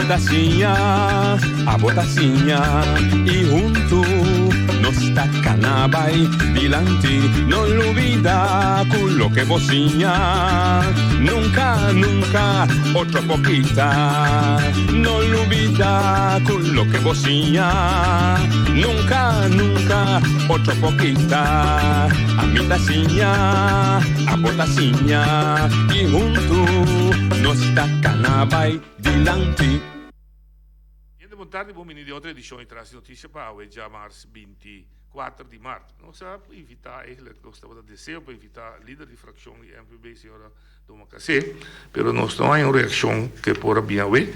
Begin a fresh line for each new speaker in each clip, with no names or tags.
Ami ta siña, abo ta siña y huntu nos ta cana bay dilanti. No lubida cu loke bo siña nunca, nunca otro por kita. No lubida cu loke bo siña nunca, nunca otro por kita. Ami ta siña, abo ta siña y huntu nos ta cana bay dilanti.
Hende bon tardi bon bini den otro edicion di Tras di Noticia pa awe djamars 24 di mart. Nos a invita eigenlijk nos tabata deseo pa invita lider di fraccion di NPB señora Domacassé pero nos no hay un reaccion ke por a bin awe.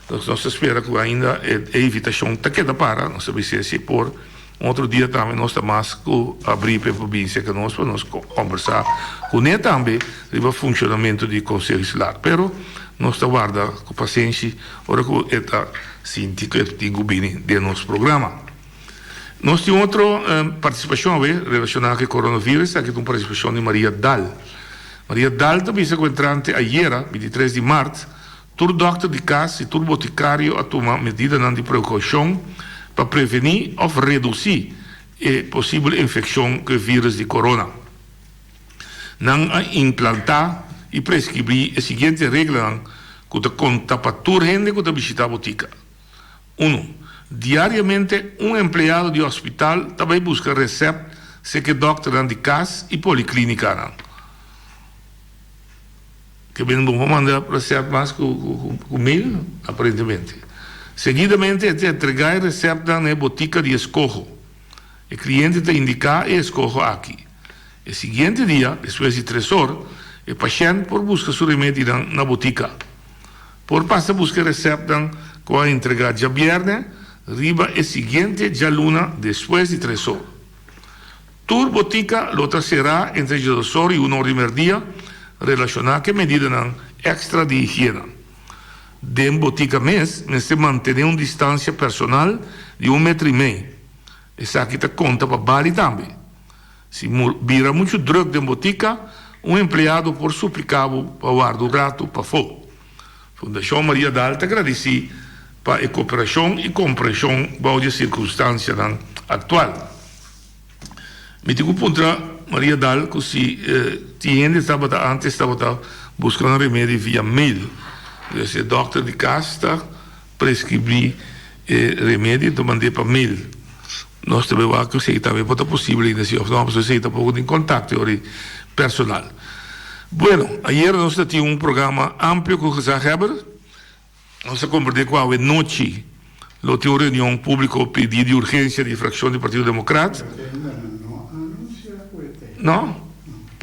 Nos ta spera cu ainda e invitacion ta keda para nos ta bisa si por Un otro dia tambe nos ta mas ku abrí pa e provinsia ke nos pa nos kombersá kuné tambe riba funshonamentu di Konseho Insular. Pero nos ta warda ku pasenshi ora ku e ta sinti ku e tin ku bini den nos programa. Nos tin otro partisipashon awe relashoná ku e coronavirus. Esaki ta un partisipashon di Maria Daal. Maria Daal ta bisa ku entrante ayera, bintitres di mart, Tur dòkter di kas i tur botikario a tuma medidanan di prekoushon pa prevení òf redusí e posibel infekshon ku e vírùs di korona. Nan a implantá i preskribí e siguiente reglanan ku ta konta pa tur hende ku ta bishitá botika. Unu, Diariamente un empleado di hospital ta bai buska resèpt seke dòkternan di kas i poliklínikanan. Ke ben bo por manda resèpt mas ku mail? Aparentemente. Seguidamente e ta entregá e resèptnan na e botika di eskoho. E kliente ta indiká e eskoho aki. E siguiente dia, despues di tres or, e pashènt por buska su remedinan na botika. Por pasa buska e resèptnan ku a entregá djabièrnè riba e siguiente djaluna despues di tres or. Tur botika lo ta será entre djesdosor i unor di merdia relashoná ku e medidanan èkstra di higiena. Den botika mes mester mantené un distansia personal di un metro i mei. Esaki ta konta pa bali tambe. Si bira muchu drùk den botika, un empleado por supliká bo pa warda un ratu pafó. Fundashon Maria Daal ta gradisí pa e koperashon i komprenshon bou di e sirkunstansianan aktual. Mi tin ku puntra Maria Daal ku si tin hende tabata antes tabata buska nan remedi via mail. Dus e dòkter di kas ta preskribí e remedi enton mand'é pa mail. Nos ta bay wak ku esei tambe por ta posibel ainda si of no, pasobra esei tampoko tin kontakto yori personal. Bueno, ayera nos ta tin un programa amplio ku gezaghebber. Nos a komprendé ku awe nochi lo tin un reunion públiko pidí di urgensia di frakshon di Partido Demokrat. No,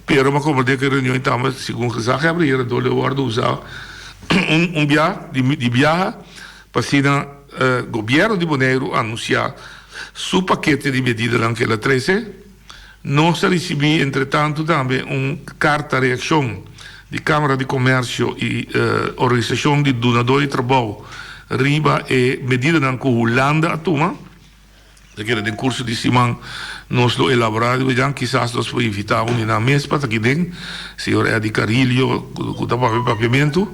pero mi a komprendé ku e reunion tambe segun gezaghebber ayera dor lo wòrdu usá un bia di biaha Pa asina gobièrnu di Boneiru anunsiá su pakete di medidanan ku el a trese. Nos a risibí entretantu tambe un karta reakshon di Kámara di Komèrsio i Organisashon di Dunadó di Trabou riba e medidanan ku Hulanda a tuma. Ta kere den kurso di siman nos lo elaborá riba djan. Kisas nos por invitá un di nan mes pa ta aki den, señor Eddy Carillo ku ta papia papiamentu,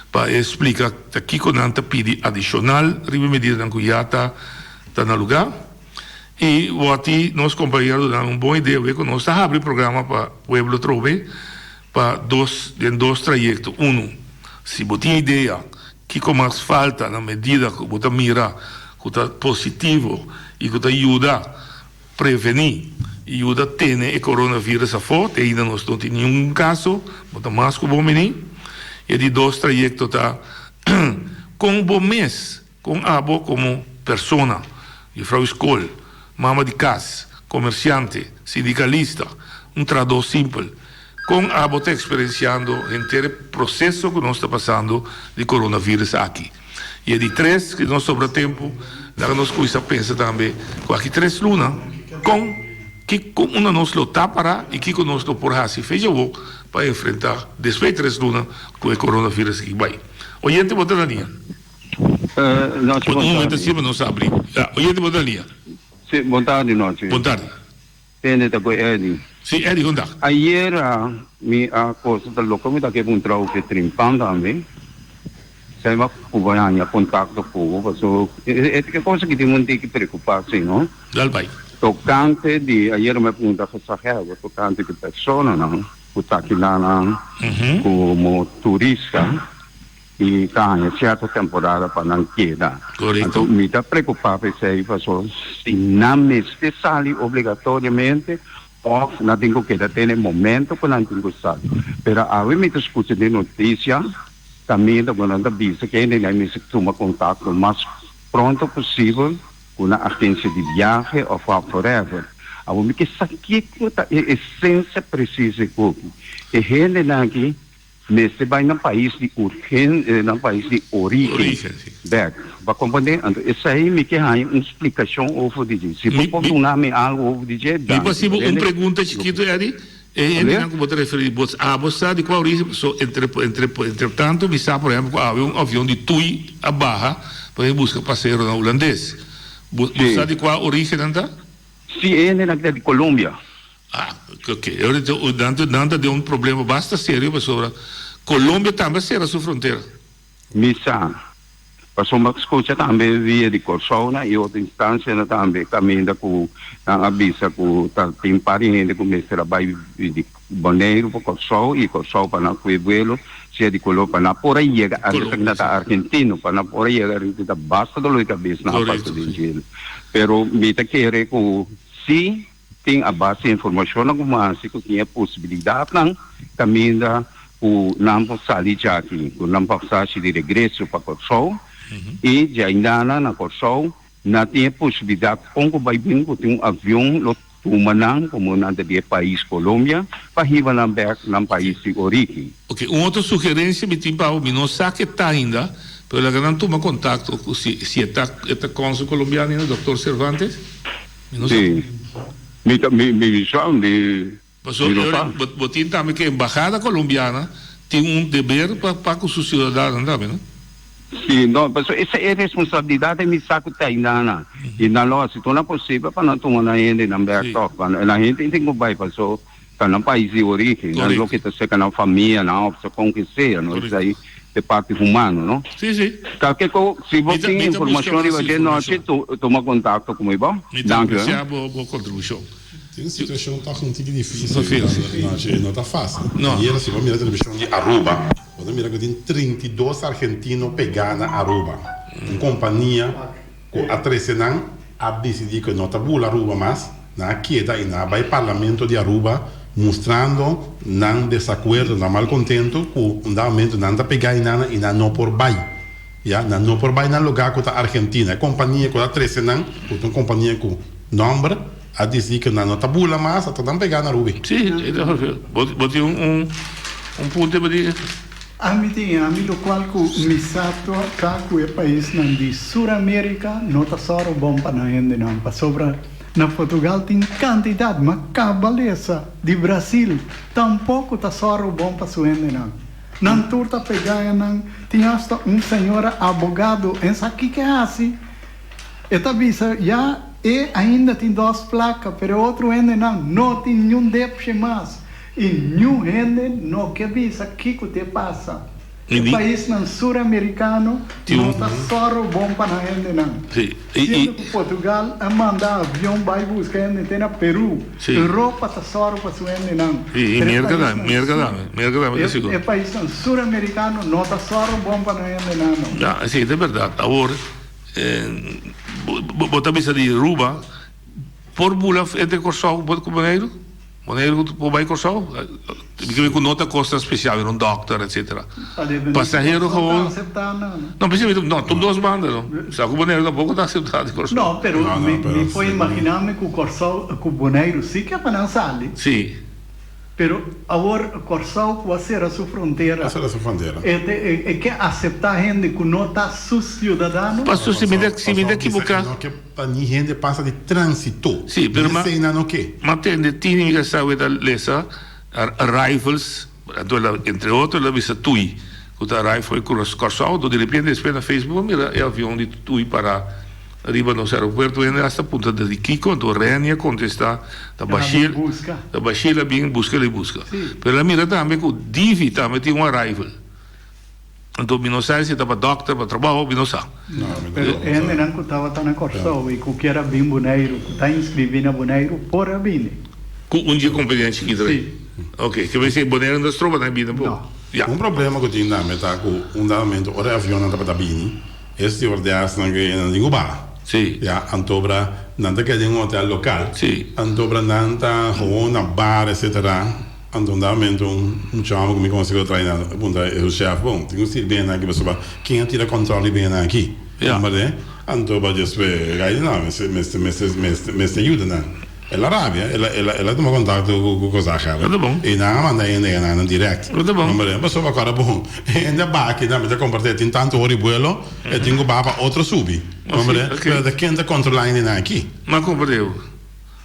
pa e splika ta kiko nan ta pidi adishonal riba e medidanan ku ya ta ta na lugá. I wòrti nos kompañero duna un bon idea wei ku nos ta habri programa pa pueblo trobe pa dos den dos trayekto. Unu, si bo tin idea Kiko mas falta na medida ku bo ta mira ku ta positivo i ku ta yuda prevení i yuda tene e coronavirus afó? Te ainda nos no tin niun kaso, bo ta mas ku bon bini. E di dos trayekto ta kon bo mes, kon abo komo persona, jufrou di skol, mama di kas, komersiante, sindikalista, un trahadó simpel, Kon abo ta eksperensiando henter e proseso ku nos ta pasando di coronavirus aki? I e di tres, si nos sobra tempu, laga nos kuminsá pensa tambe ku aki tres luna, kon, kiko unda nos lo ta pará i kiko nos lo por hasi fecha awor pa enfrentá despues di tres luna ku e coronavirus aki bai. Oyente bo ta na liña.
Nochi, bon
Un momento
tardi.
si nos abri. Ya, oyente bo ta na liña.
Sí, bon tardi, Nochi.
Bon tardi.
Tende ta ku Eddie.
Sí, Eddie, kon ta?
Ayera mi a kosa ta loko mi ta ke puntra ofe trimpan tambe. Esei mi a pruba haña kontakto ku bo paso e e kos aki tin un tiki preokupá si no.
Dal bai.
Tokante di ayera mi a punta gezaghebber tokante di personanan ku ta kilanan komo turista i ta haña sierto temporada pa nan keda.
Korekto.
Anto mi ta preokupá pa esei paso si nan mester sali obligatoriamente òf nan tin ku keda te na e momento ku nan tin ku sali. Pero awe mi ta skucha den notisia Kaminda ku nan ta bisa ku hendenan mester tuma kontakto mas pronto posibel ku nan agensia di biahe òf whatforever. Awor mi ke sa kiko ta e esensia presis di koki. E hendenan aki mester bai nan pais di urgen nan pais di orígen bèk. Bo a komprendé? Anto esei mi ke haña un splikashon over di dje. Si bo por duna mi algu over di dje,
Mi por
danki.
hasi bo un pregunta chikitu, Eddie? E hendenan ku bo ta referí bo abo sa di kua origen paso entre entre entre tanto mi sa por ehempel ku awe un avion di tui a baha pa bin buska paseronan hulandes. Bo bo sa di kua origen nan ta?
Si e hendenan ta di Colombia.
Ah ok e ora nan ta nan ta den un problema basta serio pasobra Colombia tambe a sera su frontera.
Mi sa. Pasobra mi a scucha tambe via di Corsounan y otro instancianan tambe caminda cu nan a bisa cu ta tin par di hende cu mester a bay di Boneiru pa Corsou y Corsou pa nan cue vuelo sea di Colombia pa nan por a yega antes aki nan ta Argentino pa nan por a yega Argentina ta basta dolor di cabes nan a pasa den djele. Pero mi ta kere cu si Tin a base informashonnan ku hasi ku tin e posibilidatnan kaminda ku nan por sali djaki ku nan pasashi di regreso pa Kòrsou i djaindana na Kòrsou nan tin e posibilidat kon ku bai bin ku tin un avion lo tuma nan komo nan ta di e pais Colombia pa hiba nan bèk nan pais di origen.
Ok, un otro sugerencia mi tin pa bo, mi no sa ke ta ainda, pero laga nan tuma contacto cu si si e ta e ta consul colombiano ainda, Doctor Cervantes. Mi no sa.
Sí. Mi ta, mi, mi sa, mi,
Paso,
mi no sa.
Bo, bo tin tambe ke embahada colombiana tin un deber pa, pa ku su ciudadanonan tambe, no?
Sí, no, paso esa e responsabilidad mi sa ku ta ainda I nan lo hasi tur nan posibel pa nan tuma nan hendenan bek tòg. Pa nan hende tin ku bai paso ta nan pais di origen, nan loke ta serka nan famianan òf kon ke sea, no? Esei ta e parti humano, no?
Sí, sí.
Kalke ko, si bo tin informashon riba dje nochi, tuma kontakto ku mi, bo?
Mi ta apresiá bo bo kontribushon.
Tin situashon tòg un tiki difísil nochi, e no ta fásil. Ayera si bo mira televishon di Aruba, bo ta mira ku tin 32 argentino pegá na Aruba. Un kompania ku a trese nan a disidí ku e no ta bula Aruba mas, nan a keda i nan a bai Parlamento di Aruba mustrando nan desakuerdo, nan malkontento ku un dado momento nan ta pegá einan i nan no por bai. Ya, nan no por bai nan lugá ku ta Argentina. E kompania ku ta trese nan, ku ta un kompania ku nòmber, a disidí ku nan no ta bula mas, ata nan pegá na Aruba.
Sí, e ta Bo tin un un punto pa di?
Ami tin ami lokual ku mi sa ta ku e paisnan di Sur Amerika no ta sòru bon pa nan hendenan pasobra na Portugal tin kantidat ma kabalesa di Brasil tampoko ta sòru bon pa su hendenan. Nan tur ta pegaya nan tin asta un señora abogado en sa kiko e hasi e ta bisa ya e ainda tin dos plaka pero e otro hendenan no tin niun depshe mas. I niun hende no ke bisa kiko te pasa. E paisnan suramerikano no ta sòru bon pa nan hendenan. Siendo ku Portugal a manda avion bai buska hende te na Peru. Europa ta sòru pa su hendenan. Pero e paisnan suramerikano no ta sòru bon pa nan hendenan no.
Ya, esei ta bèrdat. Awor, bo ta bisa di Aruba por bula entre Kòrsou ku Boneiru? Boneiru por bai Kòrsou? Mi ke ku no ta kosnan spesial, un dòkter etsetera. Pasahero gewoon. No, mi no, tur dos banda no. Sa ku Boneiru tampoko ta aseptá di Kòrsou.
No, pero mi por imaginá mi ku Kòrsou, ku Boneiru sí ke pa nan sali.
Sí.
Pero awor Kòrsou ku a sera su frontera.
A sera su frontera.
E ke aseptá hende ku no ta su siudadano?
Pastor, si mi ta, si mi ta ekiboká.
Pa ni hende pasa di transito.
Sí, pero
ma. Esei nan no ke.
Ma tende tin mi sa ku e ta lesa arrivals, anto el a entre otro el a bisa Tui ku ta arrive for di Kòrsou, anto direpente despues na Facebook a mira e avion di Tui para riba nos aeropuerto, hende hasta puntra ta di kiko, anto Reni a kontesta ta Bashir, ta Bashir a bin buska el a buska. Pero el a mira tambe ku Divi tambe tin un arrival. Anto mi no sa si ta pa dòkter, pa trabou, mi no sa.
Pero e hendenan ku tabata na Kòrsou i ku kier a bin Boneiru, ku ta inskribí na Boneiru, por a bini.
Ku un dje kompania chikito ei?
Sí.
Oke, ke mester Boneiru no ta stroba nan bini tampoco?
No.
Ya.
Un problema ku tin tambe ta ku un dado momento ora e avionnan tabata bini, e stewardessnan ku nan tin ku baha.
Sí.
Ya, antobra nan ta keda den un hotel lokal.
Sí.
Antobra nan ta gewoon na bar etcetera. Anto un dado momento un mucha homber ku mi konosi ku ta traha einan a puntra e su chef, Bon, tin ku sirbi einan aki pasobra ken a tira kòntròl di benen aki?
Ja.
Berde? Anto ba despues e gai di no, mester mester mester mester mester yuda nan. El a rabia, el a el a el a tuma kontakto ku ku Kozakhebber.
Ta bon.
I nan a manda hende einan nan dirèkt.
Ta bon.
Berde? Pasobra kòrda bon, e hende a baha aki nan mi ta kompartí tin tantu ora di buelo, e tin ku baha pa otro subi.
Oh si,
Berde?
oké.
Pero ta ken ta kontrolá hendenan aki?
M'a komprendé.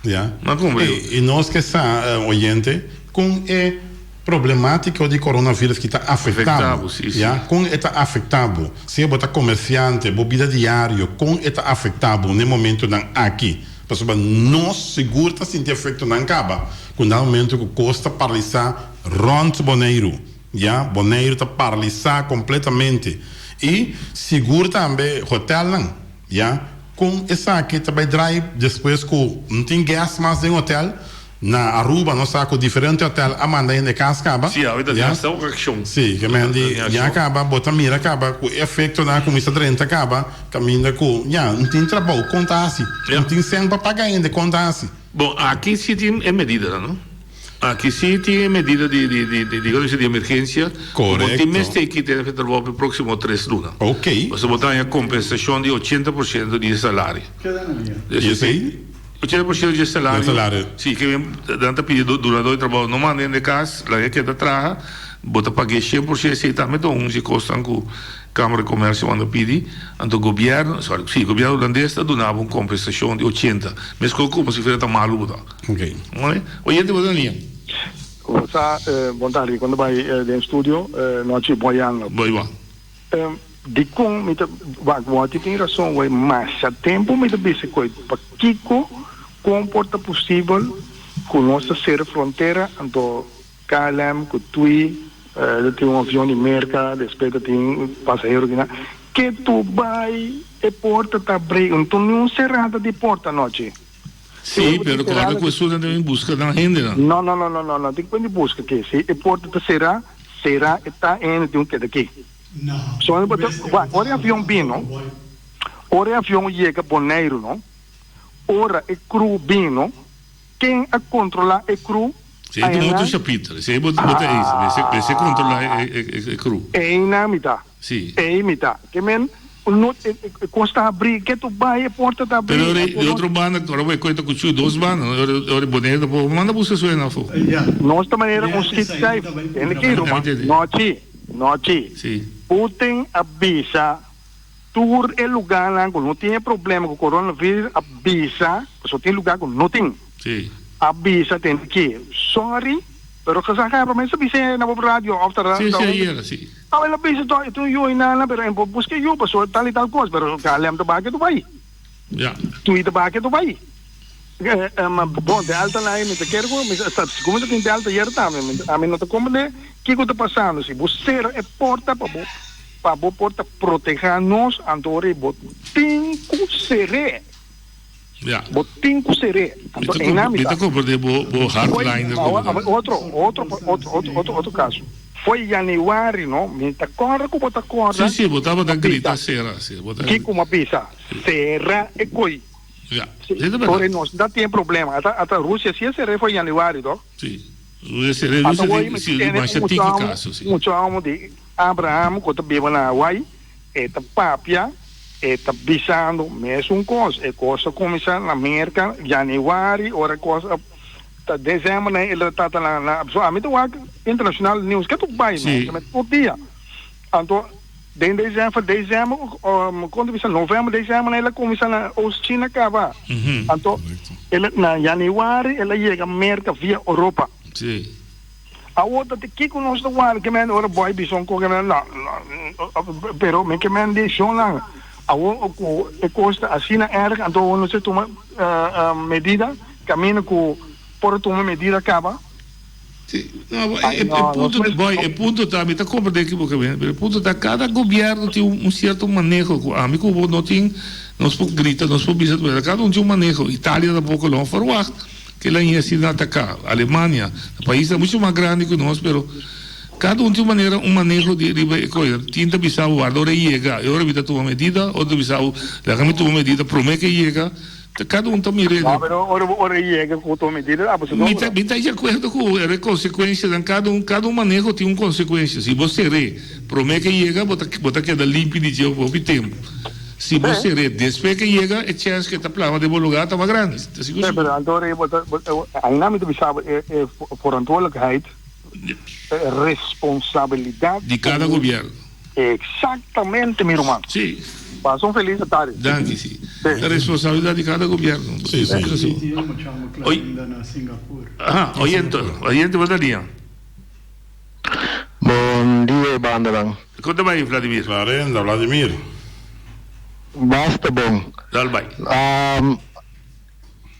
Ya.
Ma kon bo
I nos ke sa, oyente, kon e problemátiko di coronavirus ki ta afektá bo. Ya. Kon e ta afektá bo. Sea bo ta komersiante, bo bida diario, kon e ta afektá bo n'e momentonan aki. Pasobra nos sigur ta sinti efektonan kaba ku na momento ku kos ta paralisá rònt Boneiru. Ya. Boneiru ta paralisá kompletamente. I sigur tambe hotèlnan. Ya, con esaki ta bay draai despues cu no tin guest mas den hotel? Na Aruba nos sa cu diferente hotel a manda hende cas caba.
Sí, ahorita
Ya.
ya sta un accion.
Sí, ke men di
Ta tin
ya
accion.
caba, bo ta mira caba cu e efectonan a cuminsa drenta caba, caminda cu ya, no tin trabou, con ta haci?
Ya.
No tin cen pa paga hende, con ta haci?
Bon, aki si tin e medidanan, no? Aki si tin e medida di, di, di, di, di, di emergencia. Ku bo tin mester kita e trabou pa e proximo tres luna.
Ok.
Pasobra bo ta haña compensacion di 80% di e salario.
I esei?
80% di e salario.
Di e salario.
Si, ke nan ta pidi dunador di trabou no manda hende cas, laga e keda traha, bo ta pag'é 100%, esei tambe ta un di e kosnan ku Camara di Comercio manda pidi, anto gobierno, sorry, si, gobierno Hulandes ta duna bo un compensacion di 80, mescos como si fuera ta malo bo ta.
Ok.
Oye, oyente bo ta nia.
Bo sa, bon tardi, cuando bai den studio, nochi bo yan.
Bo iwan.
Dicon mi ta, wak, bo a tin rason, wey, masha tempo mi ta bisa cu pakico, con por ta posibel cu nos ta cera frontera, anto KLM ku tui ta tin un avion di Merka, despues ta tin pasahero di nan. Ke tu bai e porta ta abri, no tin niun serada di porta anochi.
Sí, pero kòrda ku esun nan ta bin buska nan hendenan.
No, no, no, no, no, no tin ku bini buska ke. Si e porta ta será, será e ta e hende tin ku keda aki. So, ora e avion bino, ora e avion yega Boneiru no, ora e crew bino, Ken a controla e crew?
Esei ta un otro chapiter. Esei bo ta eis. Mester controla e crew.
Einan mi ta.
Si.
Ei mi ta. Ke men no e cos ta habri. Ke tu bai e porta ta habri.
Pero di otro banda ora bo e cuenta cu chu dos banda ora Bonaire ta por manda busca su hende afo.
Nos ta manera un schietschijf. Hende ki ruman. Nochi. Nochi.
Si.
Putin a bisa. Tur e lugánan ku no tin e problema ku coronavirus a bisa, pasobra tin lugá ku no tin, a bisa tende ke sorry, pero gezaghebber mester bisa na bo radio òf ta
Sí, sí, ayera, sí.
Awe el a bisa tòg e tin un yu einan, pero e por buska e yu pasobra tal i tal kos, pero KLM ta baha ke tu bai.
Ja.
Tui ta baha ke tu bai. Bon, Delta na mi ta kere ku mi sa sigur mi ta tin Delta ayera tambe, ami no ta komprende kiko ta pasando, si bo sera e porta pa bo. Pa bo por ta protehá nos, anto ora ei bo tin ku ser'é.
Ja.
Bo tin ku ser'é. Anto einan mi
Mi ta
ta.
komprendé bo bo hardliner
Awor,
komo
awor, otro, otro, otro, otro, otro, otro kaso. Foi yanüari, no? Mi ta kòrda ku bo ta kòrda.
Sí, sí, bo tabata
Mi a
grita
bisa.
sera, sí, bo ta.
Kiko mi a bisa? Sera e koi.
Ja,
Sí,
esei ta
ora
bèrdat.
ei nos no ta tin e problema. Ata, ata Rusia sí a ser'é foi yanüari, tòg?
Sí. Rusia ser'é,
Ata
Rusia
woi
tin
mi
sí,
tene
masha
un
tiki
mucha homo,
kaso, sí.
un mucha homo di Abraham ku ta biba na Hawaii, e ta papia, e ta bisando mesun kos. E kos a kuminsá na Merka yanüari, ora e kos a ta desèmber nan el a tata na na so ami ta wak internashonal news ke tur bai no, tur dia. Anto den desèmber desèmber kon ta bisa novèmber desèmber nan el a kuminsá na Oost China kaba. Anto el a na yanüari el a yega Merka via Oropa. Awor ta te kiko nos ta wak ke men ora boy bison koke men no no pero mi ke men di shonnan awor ku e kos ta asina erg anto awor nos ta tuma medida kaminda ku por a tuma medida kaba.
Si, no, e, e, e punto, boy, e punto ta, mi ta comprende ki bo ke men, pero e punto ta kada gobierno tin un, un cierto maneho ku ami ku bo no tin, nos por grita, nos por bisa, pero kada un tin un maneho. Italia tampoco lo verwacht ke la ñe asina ataka. Alemania, paisnan mucho mas grandi ku nos, pero kada un tin un manera, un maneho di riba e koe. Tin ta bisa bo warda ora e yega, e ora mi ta tuma medida, otro ta bisa bo laga mi tuma medida prome ke yega. Kada un ta mira.
No, pero ora bo ora yega ku tuma medida, abo si
Mi ta mi ta di akuerdo ku e konsekuensianan, kada un kada un maneho tin un konsekuensia. Si bo ser'é promé ke yega, bo ta bo ta keda limpi di dje hopi tempu. Si bo ser'é despues ke yega, e chèns ke ta plama den bo lugá ta mas grandi. Ta sigur
sigur. Pero anto ora bo ta ainda mi ta bisa bo e e verantwoordelijkheid, e responsabilidat
Di kada gobièrnu.
Exactamente mi ruman.
Sí.
Pasa un feliz tarde.
Danki, sí. Ta responsabilidad di cada gobierno.
Sí, sí.
Sí.
Oy.
Aha, oyente, oyente bo ta lia.
Bon dia e bandanan.
Kon ta bai Vladimir?
Clarenda, Vladimir.
Basta bon.
Dal bai.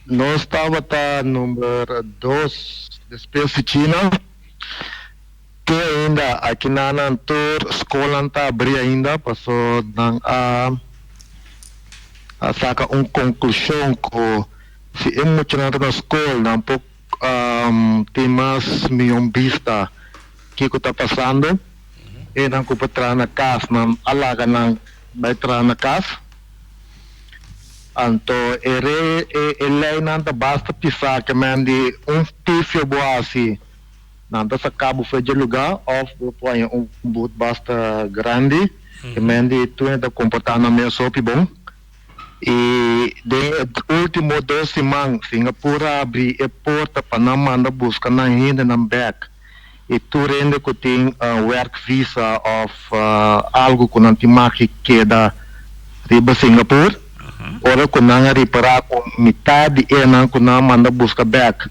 Nos tabata number dos despues di China. Te ainda aki na nan tur skolnan ta abri ainda paso nan a a saka un konklushon ku si e muchanan ta na skol nan por tin mas mion bista kiko ta pasando. Enan ku por traha na kas nan a laga nan bai traha na kas. Anto e re e leinan ta basta pisá ke men di un pifio bo hasi. Nan ta saca bo for dje luga of bo por haña un boet basta grandi. E men di tur ta comporta nan mes hopi bon. Y den e ultimo dos siman Singapur a abri e porta pa nan manda busca nan hendenan bek. Y tur hende cu tin werk visa of algo cu nan tin mag di keda riba Singapur. Ora cu nan a ripara cu mitad di enan cu nan a manda busca bek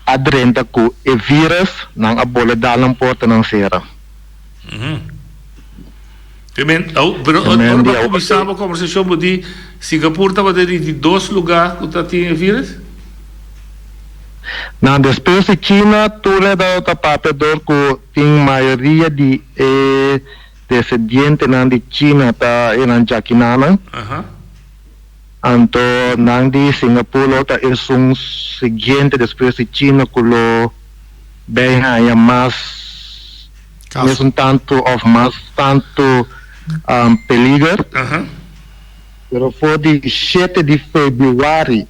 a drenta ku e vírus, nan a bole dal nan portanan sera.
Te men, au, pero
Te men
ora
di
bo a
awor
kuminsá
te.
bo kòmbersashon bo di Singapur tabata di di dos lugá ku ta tin e vírus?
Nan despues di China tur e ta papia dor ku tin mayoria di e descendientenan di China ta enan djakinanan. Anto nan di Singapur lo ta esun siguiente despues di China cu lo bay haya mas mesun tanto of mas tanto peliger. Pero for di shete di februari,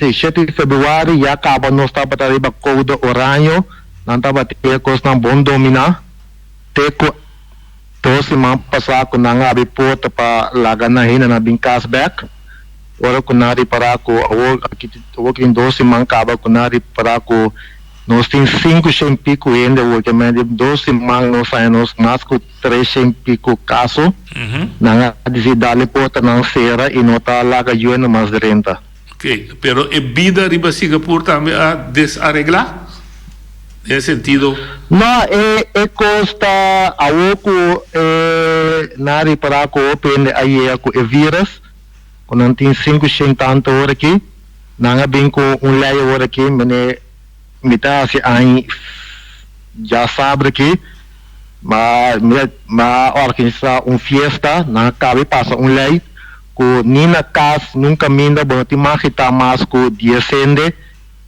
si shete di februari ya caba nos tabata riba code oraño, nan tabatin e cosnan bon domina te cu. Dos siman pasá ku nan a abri porta pa laga nan hendenan bin kas bèk. Ora ku nan ripará ku awor aki awor ki tin dos siman kaba ku nan ripará ku nos tin sinku shen piku hende awor ke men di dos siman nos haña nos mas ku tres shen piku kaso. Nan a disidi dal e portanan sera i no ta laga yuende mas drenta.
Ok, pero e bida riba Singapur tambe a desareglá? Den e sentido.
No, e e kos ta awor ku e nan a ripará ku hopi hende a yega ku e vírus, ku nan tin sinku shen tantu awor aki, nan a bin ku un lei awor aki, mene mi ta hasi aña djasabra aki, ma mi a organisá un fiesta, nan a kaba di pasa un lei ku ni na kas ni un kaminda bo no tin mag gita mas ku dies hende,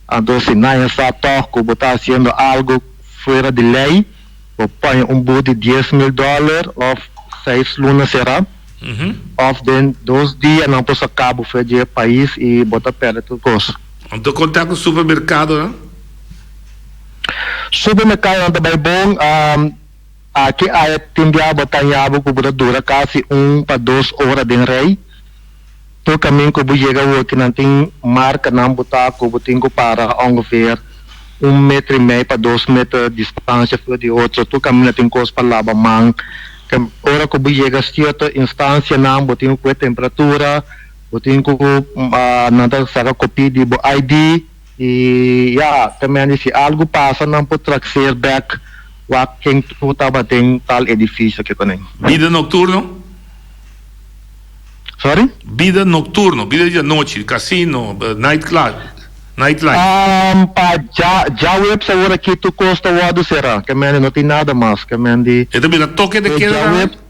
anto si nan a sa tòg ku bo ta hasiendo algu fuera di lei, bo paña un but di 10,000 dòler òf seis luna será, òf den dos dia nan por saka bo for di e pais i bo ta pèrdè tur kos.
Anto kon ta ku supermerkadonan?
Supermerkadonan ta bai bon. Aki aya tin bia bo ta haña bo ku bo ta dura kasi un pa dos ora den rei. Tur kamin ku bo yega woki nan tin markanan bo ta ku bo tin ku para ongeveer un meter i mei pa dos meter distansia for di otro. Tur kaminda tin kos pa laba man. Ora ku bo yega sierto instansianan bo tin ku kue temperatura, bo tin ku nan ta saka kopi di bo ID. I ya, ta mende si algu pasa nan por trakseer bek wak ken tur tabatin tal edifisio ke konen.
Bida nocturno?
Sorry?
Bida nocturno, bida di anochi, casino, night club. Nightlife.
Um, pa dja, djaweps awor aki tur kos ta wòrdu será. Ke men di no tin nada mas. Ke men di.
E ta bira toke de keda tambe?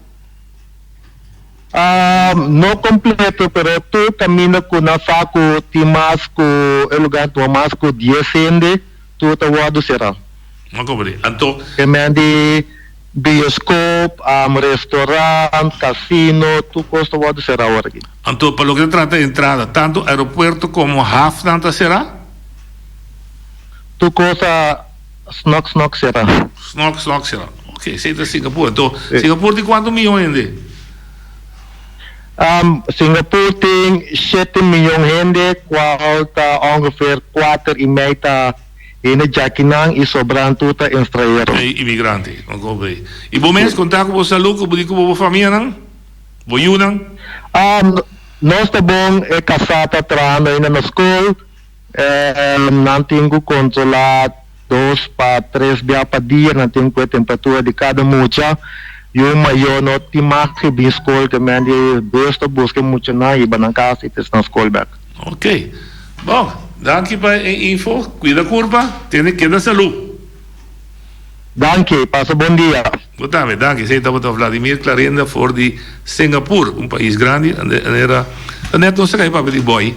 Um, no kompleto, pero tur kaminda ku nan sa ku tin mas ku e lugar tuma mas ku dies hende, tur ta wòrdu será.
No komprendí. Anto.
Ke men di bioskop, um, restaurant, kasino, tur kos ta wòrdu será awor aki.
Anto pa loke ta trata entrada, tantu aeropuerto komo hafnan ta será?
Tur kos a snòk snòk será.
Snòk snòk será. Ok, esei ta Singapur. Anto, Singapur tin kuantu miyon hende?
Singapur tin shete miyon hende, kual ta ongeveer kuater i mei ta hende djakinan i sobran tur ta enstrahero.
E imigrante. Ok. I bo mes kontá ku bo salú, ku bo di ku bo famianan? Bo yunan?
Nos ta bon, e kasá ta trahando ainda na skol. Nan tin ku kontrolá dos pa tres bia pa dia, nan tin ku e temperatura di kada mucha. Yu mayó no tin mag di bin skol, ke men di bes ta buska e muchanan hiba nan kas i tes nan skol bèk.
Ok. Bon, danki pa e info. Kuida kurpa, tene keda salú.
Danki, pasa bon dia.
Bo tambe, danki. Esei tabata Vladimir Clarenda for di Singapur, un pais grandi. Manera ta net nos a kai papia di boi,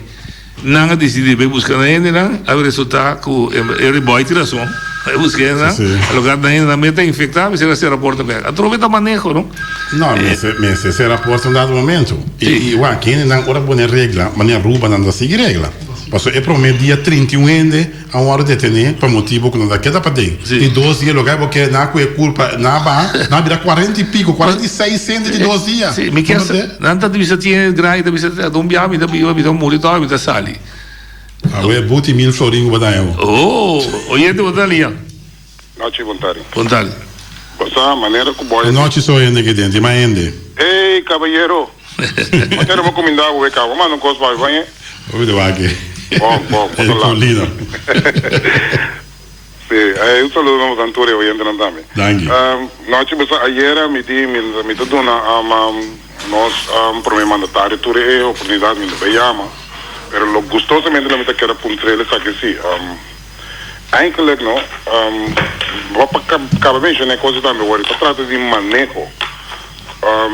nan a disidi bai buska nan hendenan, a resulta ku e ri boi tin rason, bai buska hendenan, a logra nan hendenan mes ta infekta, mester a sera porta bek. Atrobe ta maneho, no?
No, mester mester sera porta un dado momento. I wak, hendenan ora pone regla, manera Aruba nan ta sigui regla. Pasobra e prome dia 31 hende A wòrdu detené pa motibu ku nan ta keda paden. Di dos dia loke bo ke nan ku e kulpa nan a baha, nan a bira kuarenta i piko, 46 hende di dos dia.
Sí, mi kier sa, nan ta bisa tin e gran, i ta bisa ta un biaha mi ta biba, mi ta muri tòg mi ta sali.
Awe buti mil florin ku bo ta haña bo.
Oh, oyente bo ta lia.
Nochi Bontari.
Bontari.
Bo sa manera ku boy.
Nochi so hende ke den, tin mas hende.
Hey cabayero. Bo kere bo kuminda bo weka. Bo manda un kos pa mi bañe.
Hopi ta wak e.
Bon, bon, bo ta laat.
Paulino.
Si, eh, un saludo na bosan tur e oyentenan tambe.
Danki.
Nochi bo sa ayera mi di mi mi ta duna nos prome mandatario tur e oportunidat mi no ta yama, pero lo gustosamente lo mi ta kere puntr'el esaki si. Eigenlijk no, bo pa caba menciona e cosa tambe wor, ta trata di maneho.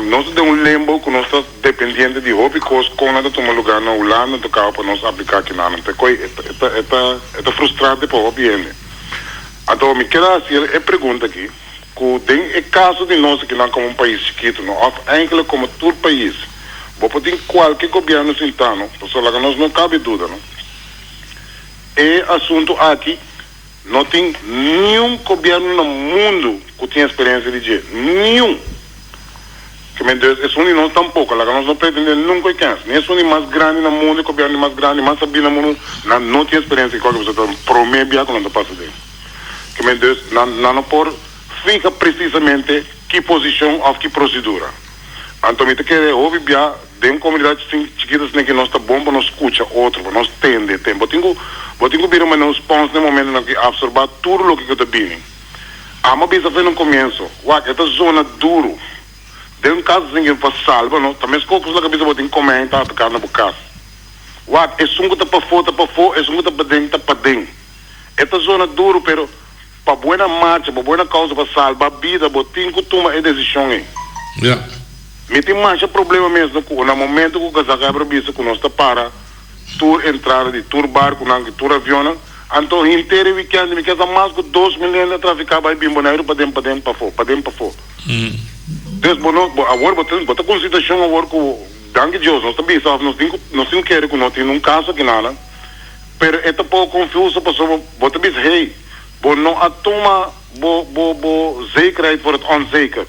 Nos ta den un limbo cu nos ta dependiente di hopi cos con nan ta tuma lugar na Hulanda ta caba pa nos aplica akinan. Anto e coi e ta e ta e ta frustrante pa hopi hende. Anto mi kier a haci e pregunta aki, cu den e caso di nos akinan como un pais chikito no, of eigenlijk como tur pais, bo por tin cualke gobierno sinta no, pasobra laga nos no cabe duda no. E asuntu aki no tin niun gobièrnu na mundu ku tin eksperensia di dje. Niun! Ke men dus esun di nos tampoko. Laga nos no pretendé nunka e kens. Ni esun di mas grandi na mundu, e gobièrnu di mas grandi, mas sabí na mundu, nan no tin eksperensia di kualke persona ta promé bia ku nan ta pasa den. Ke men dus nan nan no por fiha presisamente ki posishon òf ki prosedura. Anto mi ta kere hopi bia Den komunidat chikito asina ki nos ta bon pa nos skucha otro, pa nos tende. Ten bo tin ku bo tin ku bira manera un spons den momentonan ku apsorbá tur loke ku ta bini. Amo a bisa fen un komienso, wak e ta zona duru. Den un kas asina ki pa salba no, ta meskos ku loke a bisa bo tin komèn ta ataká na bo kas. Wak esun ku ta pafó ta pafó, esun ku ta paden ta paden. E ta zona duru pero Pa buena marcha, pa buena causa, pa salba bida, bo tin cu tuma e decision ey.
Ja.
Mi tin masha problema mes no cu na momento cu Kazakh a bisa cu nos ta para tur entrada di tur barconan cu tur avionnan, anto henter e weekend mi kier sa mas cu 2000 hende a trafica bay bin Boneiru paden paden pafo, paden pafo. Dus bo no, bo awor bo ta bo ta cu un situacion awor cu danki Dios nos ta bisa of nos tin cu nos tin cu kere cu no tin un caso akinana, pero e ta poco confuso pasobra bo ta bisa hey, Bo no a tuma bo bo bo zekerheid voor het onzeker.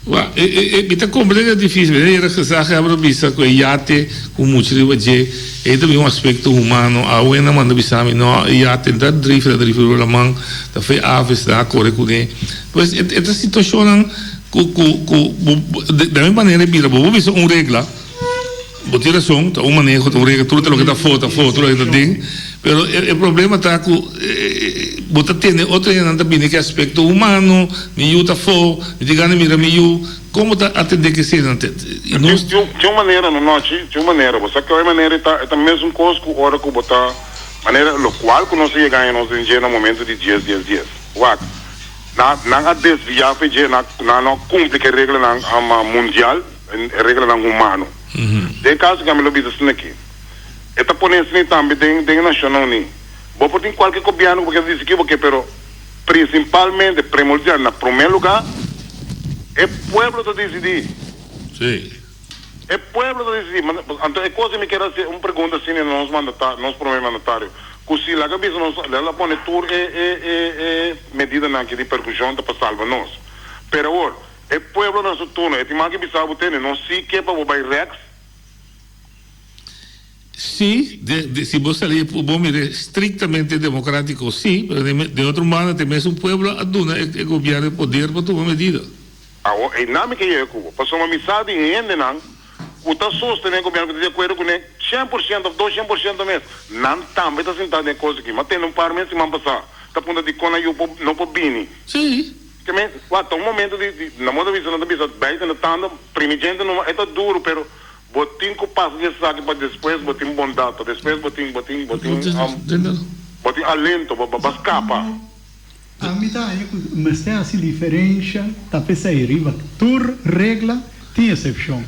Wa, e e e mi ta comprende e dificil, mi ta yera gezaghebber a bisa cu e yate cu mucha riba dje, ey ta bin un aspecto humano, awe nan manda bisa mi, no, e yate no ta drief, e ta drief riba laman, ta fe aves nan a core cune. Pues e e ta situacionnan cu cu cu bo bo de mi manera e bira, bo por bisa un regla, Bo tin rason, ta un maneho, ta un regla, tur ta loke ta afó ta afó, tur loke ta den. Pero e problema ta ku bo ta tende otro hendenan ta bini ku e aspekto humano, mi yu ta afó, mi tin gana di mira mi yu. Kon bo ta atendé ku eseinan?
I nos. Tin un manera no Nochi, tin un manera. Bo sa ku e manera e ta e ta mesun kos ku ora ku bo ta manera lokual ku nos a yega aña nos den dje na momento di dies dies dies. Wak, nan nan a desviá fe dje, nan nan no a kumpli ku e reglanan mundial, e reglanan humano. Den e kaso ku ami lo bisa asina aki. E ta pone esei tambe den den e Nashonnan Uní. Bo por tin kualke gobièrnu ku bo ke disikí bo ke, pero prinsipalmente, primordial, na promé lugá, e pueblo ta disidí.
Sí.
E pueblo ta disidí. Anto e kos di mi kier hasi un pregunta asina na nos mandata, nos promé mandatario, ku si laga bisa nos, el a pone tur e e e e medidanan aki di perkushon ta pa salba nos. Pero awor, e pueblo na su turno, e tin mas ke bisa bo tene, nos sí ke pa bo bai rèks.
Sí, si bo sali bo mira estrictamente democratico sí, pero den otro banda te mesun pueblo a duna e gobierno e poder pa tuma medida.
Awor, einan mi ke yega ku bo, pasobra mi sa di hendenan ku ta sostene e gobierno, ku ta di akuerdo kuné 100% òf 200% mes, nan tambe ta sintá den e kos aki. Mi a tende un par mes siman pasá ta puntra dikon nan yu no por bini.
Sí.
Ke men, wak, ta un momento di, na moda bisa nan ta bisa buiten de tanden, primi djente numa, e ta duru, pero Bo tin ku pasa di esaki pa despues bo tin bondat, pa despues bo tin, bo tin, bo tin, bo tin alento, bo bo skapa.
Ami ta haña ku mester hasi diferensha ta p'esei riba tur regla tin esepshon.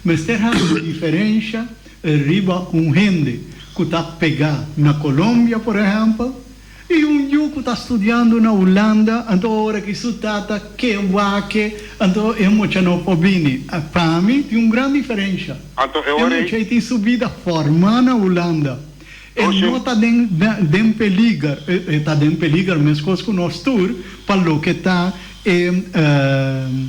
Mester hasi diferensha riba un hende ku ta pegá na Colombia por ehèmpel I un yu ku ta studiando na Hulanda, anto ora ki su tata ke wak-e, anto e mucha no por bini. Pa mi tin un gran diferensha.
Anto e
E
ora ei.
mucha ei tin su bida formá na Hulanda. E no ta den den peliger, e ta den peliger meskos ku nos tur pa loke ta e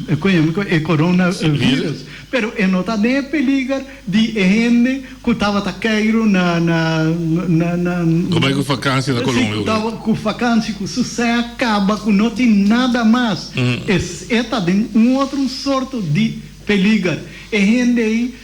e coronavirus. Pero e no ta den e peliger di e hende ku tabata keiru na na na na.
Ku bai ku fakansi na Colombia.
Si, ku tabata ku fakansi ku su sea kaba ku no tin nada mas. E ta den un otro un sorto di peliger. E hende ei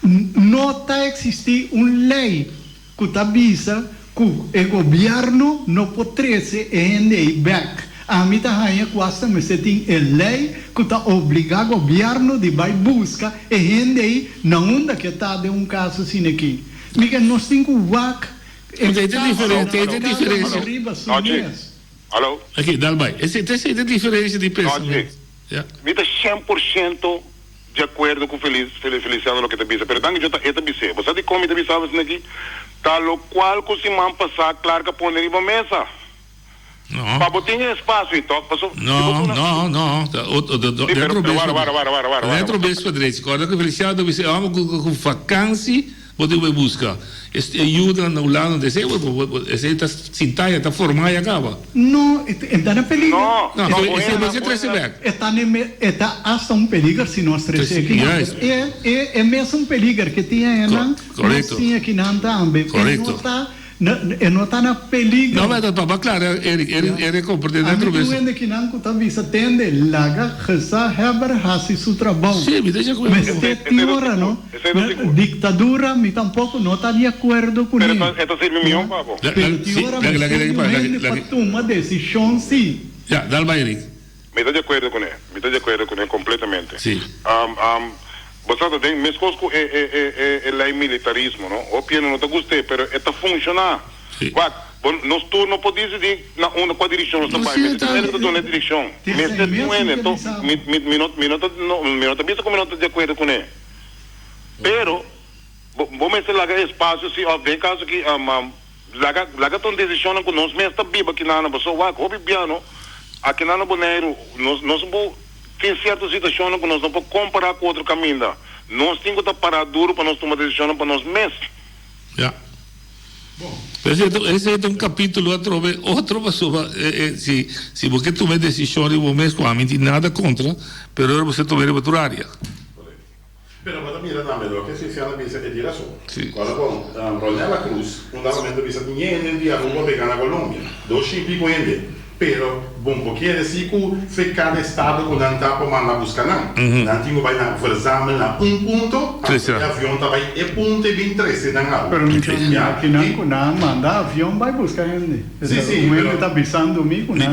no ta eksistí un lei ku ta bisa ku e gobièrnu no por trese e hende ei bèk. Ami ta haña ku asta mester tin e lei ku ta obligá gobièrnu di bai buska e hende ei na unda ke ta den un kaso asina aki. Mi ke nos tin ku wak e kaso kada un riba su mes.
Hallo.
Oké, dal bai. Esei ta esei ta diferensia di pensamentu.
Ja. Mi ta 100% di akuerdo ku Feliz, Feliciano loke ta bisa, pero danki Dios ta e ta bis'é. Bo sa dikon mi ta bisa awe esaki? Ta lokual ku siman pasá Clark a pone riba mesa.
No.
Pa bo tin e espasio ei tòg, paso
si bo duna. No, no, no.
Sí, pero, pero wara, wara, wara, wara, wara.
Dentro bes pa drechi. Kòrda ku Feliciano ta bisa e hòmber ku ku fakansi. Bo tin ku bai buska e yuda na Hulanda, esei esei ta sintá ya, ta formá ya kaba.
No, e ta na peliger.
No,
no, esei bo ke trese bek.
E ta na e ta asta un peliger si nos trese akinan. E e e mesun peliger ke tin ayenan, nos tin akinan tambe. E no ta E no ta na peliger.
No, pero pa aclara, Eric, Eric, Eric comprende
Ami tin un hende kinan ku ta bisa tende, laga gezaghebber hasi su trabou.
Sí, mi ta di acuerdo.
Mester tin ora, no? Dictadura mi tampoco no ta di acuerdo cune.
Pero e ta sirbi mihó pa bo.
Pero tin ora mester di un hende pa tuma decision sí.
Ya, dal bai, Eric.
Mi ta di acuerdo cune, mi ta di acuerdo cune completamente.
Sí.
Bo sa ta den mescos cu e e e e e ley militarismo no. Hopi hende no ta gust'é pero e ta funciona.
Sí.
Wak, bo nos tur no por dicidi na unda cua direccion nos ta
No,
bay.
sí,
Mester
ta.
tin hende cu ta duna e direccion.
Tin
Mester
esei
tin un
mes
hende.
mi ta
Enton
bisa bo.
mi mi mi no mi no ta no mi no ta bisa cu mi no ta di acuerdo cune. Pero bo bo mester laga espacio si of den e caso aki laga laga ta un decisionnan cu nos mes ta biba akinan. Pasobra wak, hopi biano akinan na Boneiru nos nos bo. Tin sierto situacionnan cu nos no por compara cu otro caminda. Nos tin cu ta para duro pa nos tuma decisionnan pa nos mes.
Ya. Esey ta, esey ta un capitulo atrobe otro pasobra si, si bo ke tuma e decision riba bo mes cu ami tin nada contra, pero ora bo sa tuma riba tur area.
Pero bo ta mira tambe loke Ceciana bisa e di rason.
Sí.
Ora bon, Ronella Cruz un dado momento bisa tin hende di Aruba pega na Colombia. Dos shin pico hende. Pero bon bo kere si ku fe kada estado ku nan ta por manda buska nan. Nan tin ku bai na verzamel na un punto, anto e avion ta bai e punto e bin trese nan awe.
Pero mi ta mira kinan ku nan a manda avion bai buska hende. Un hende ta bisando mi ku nan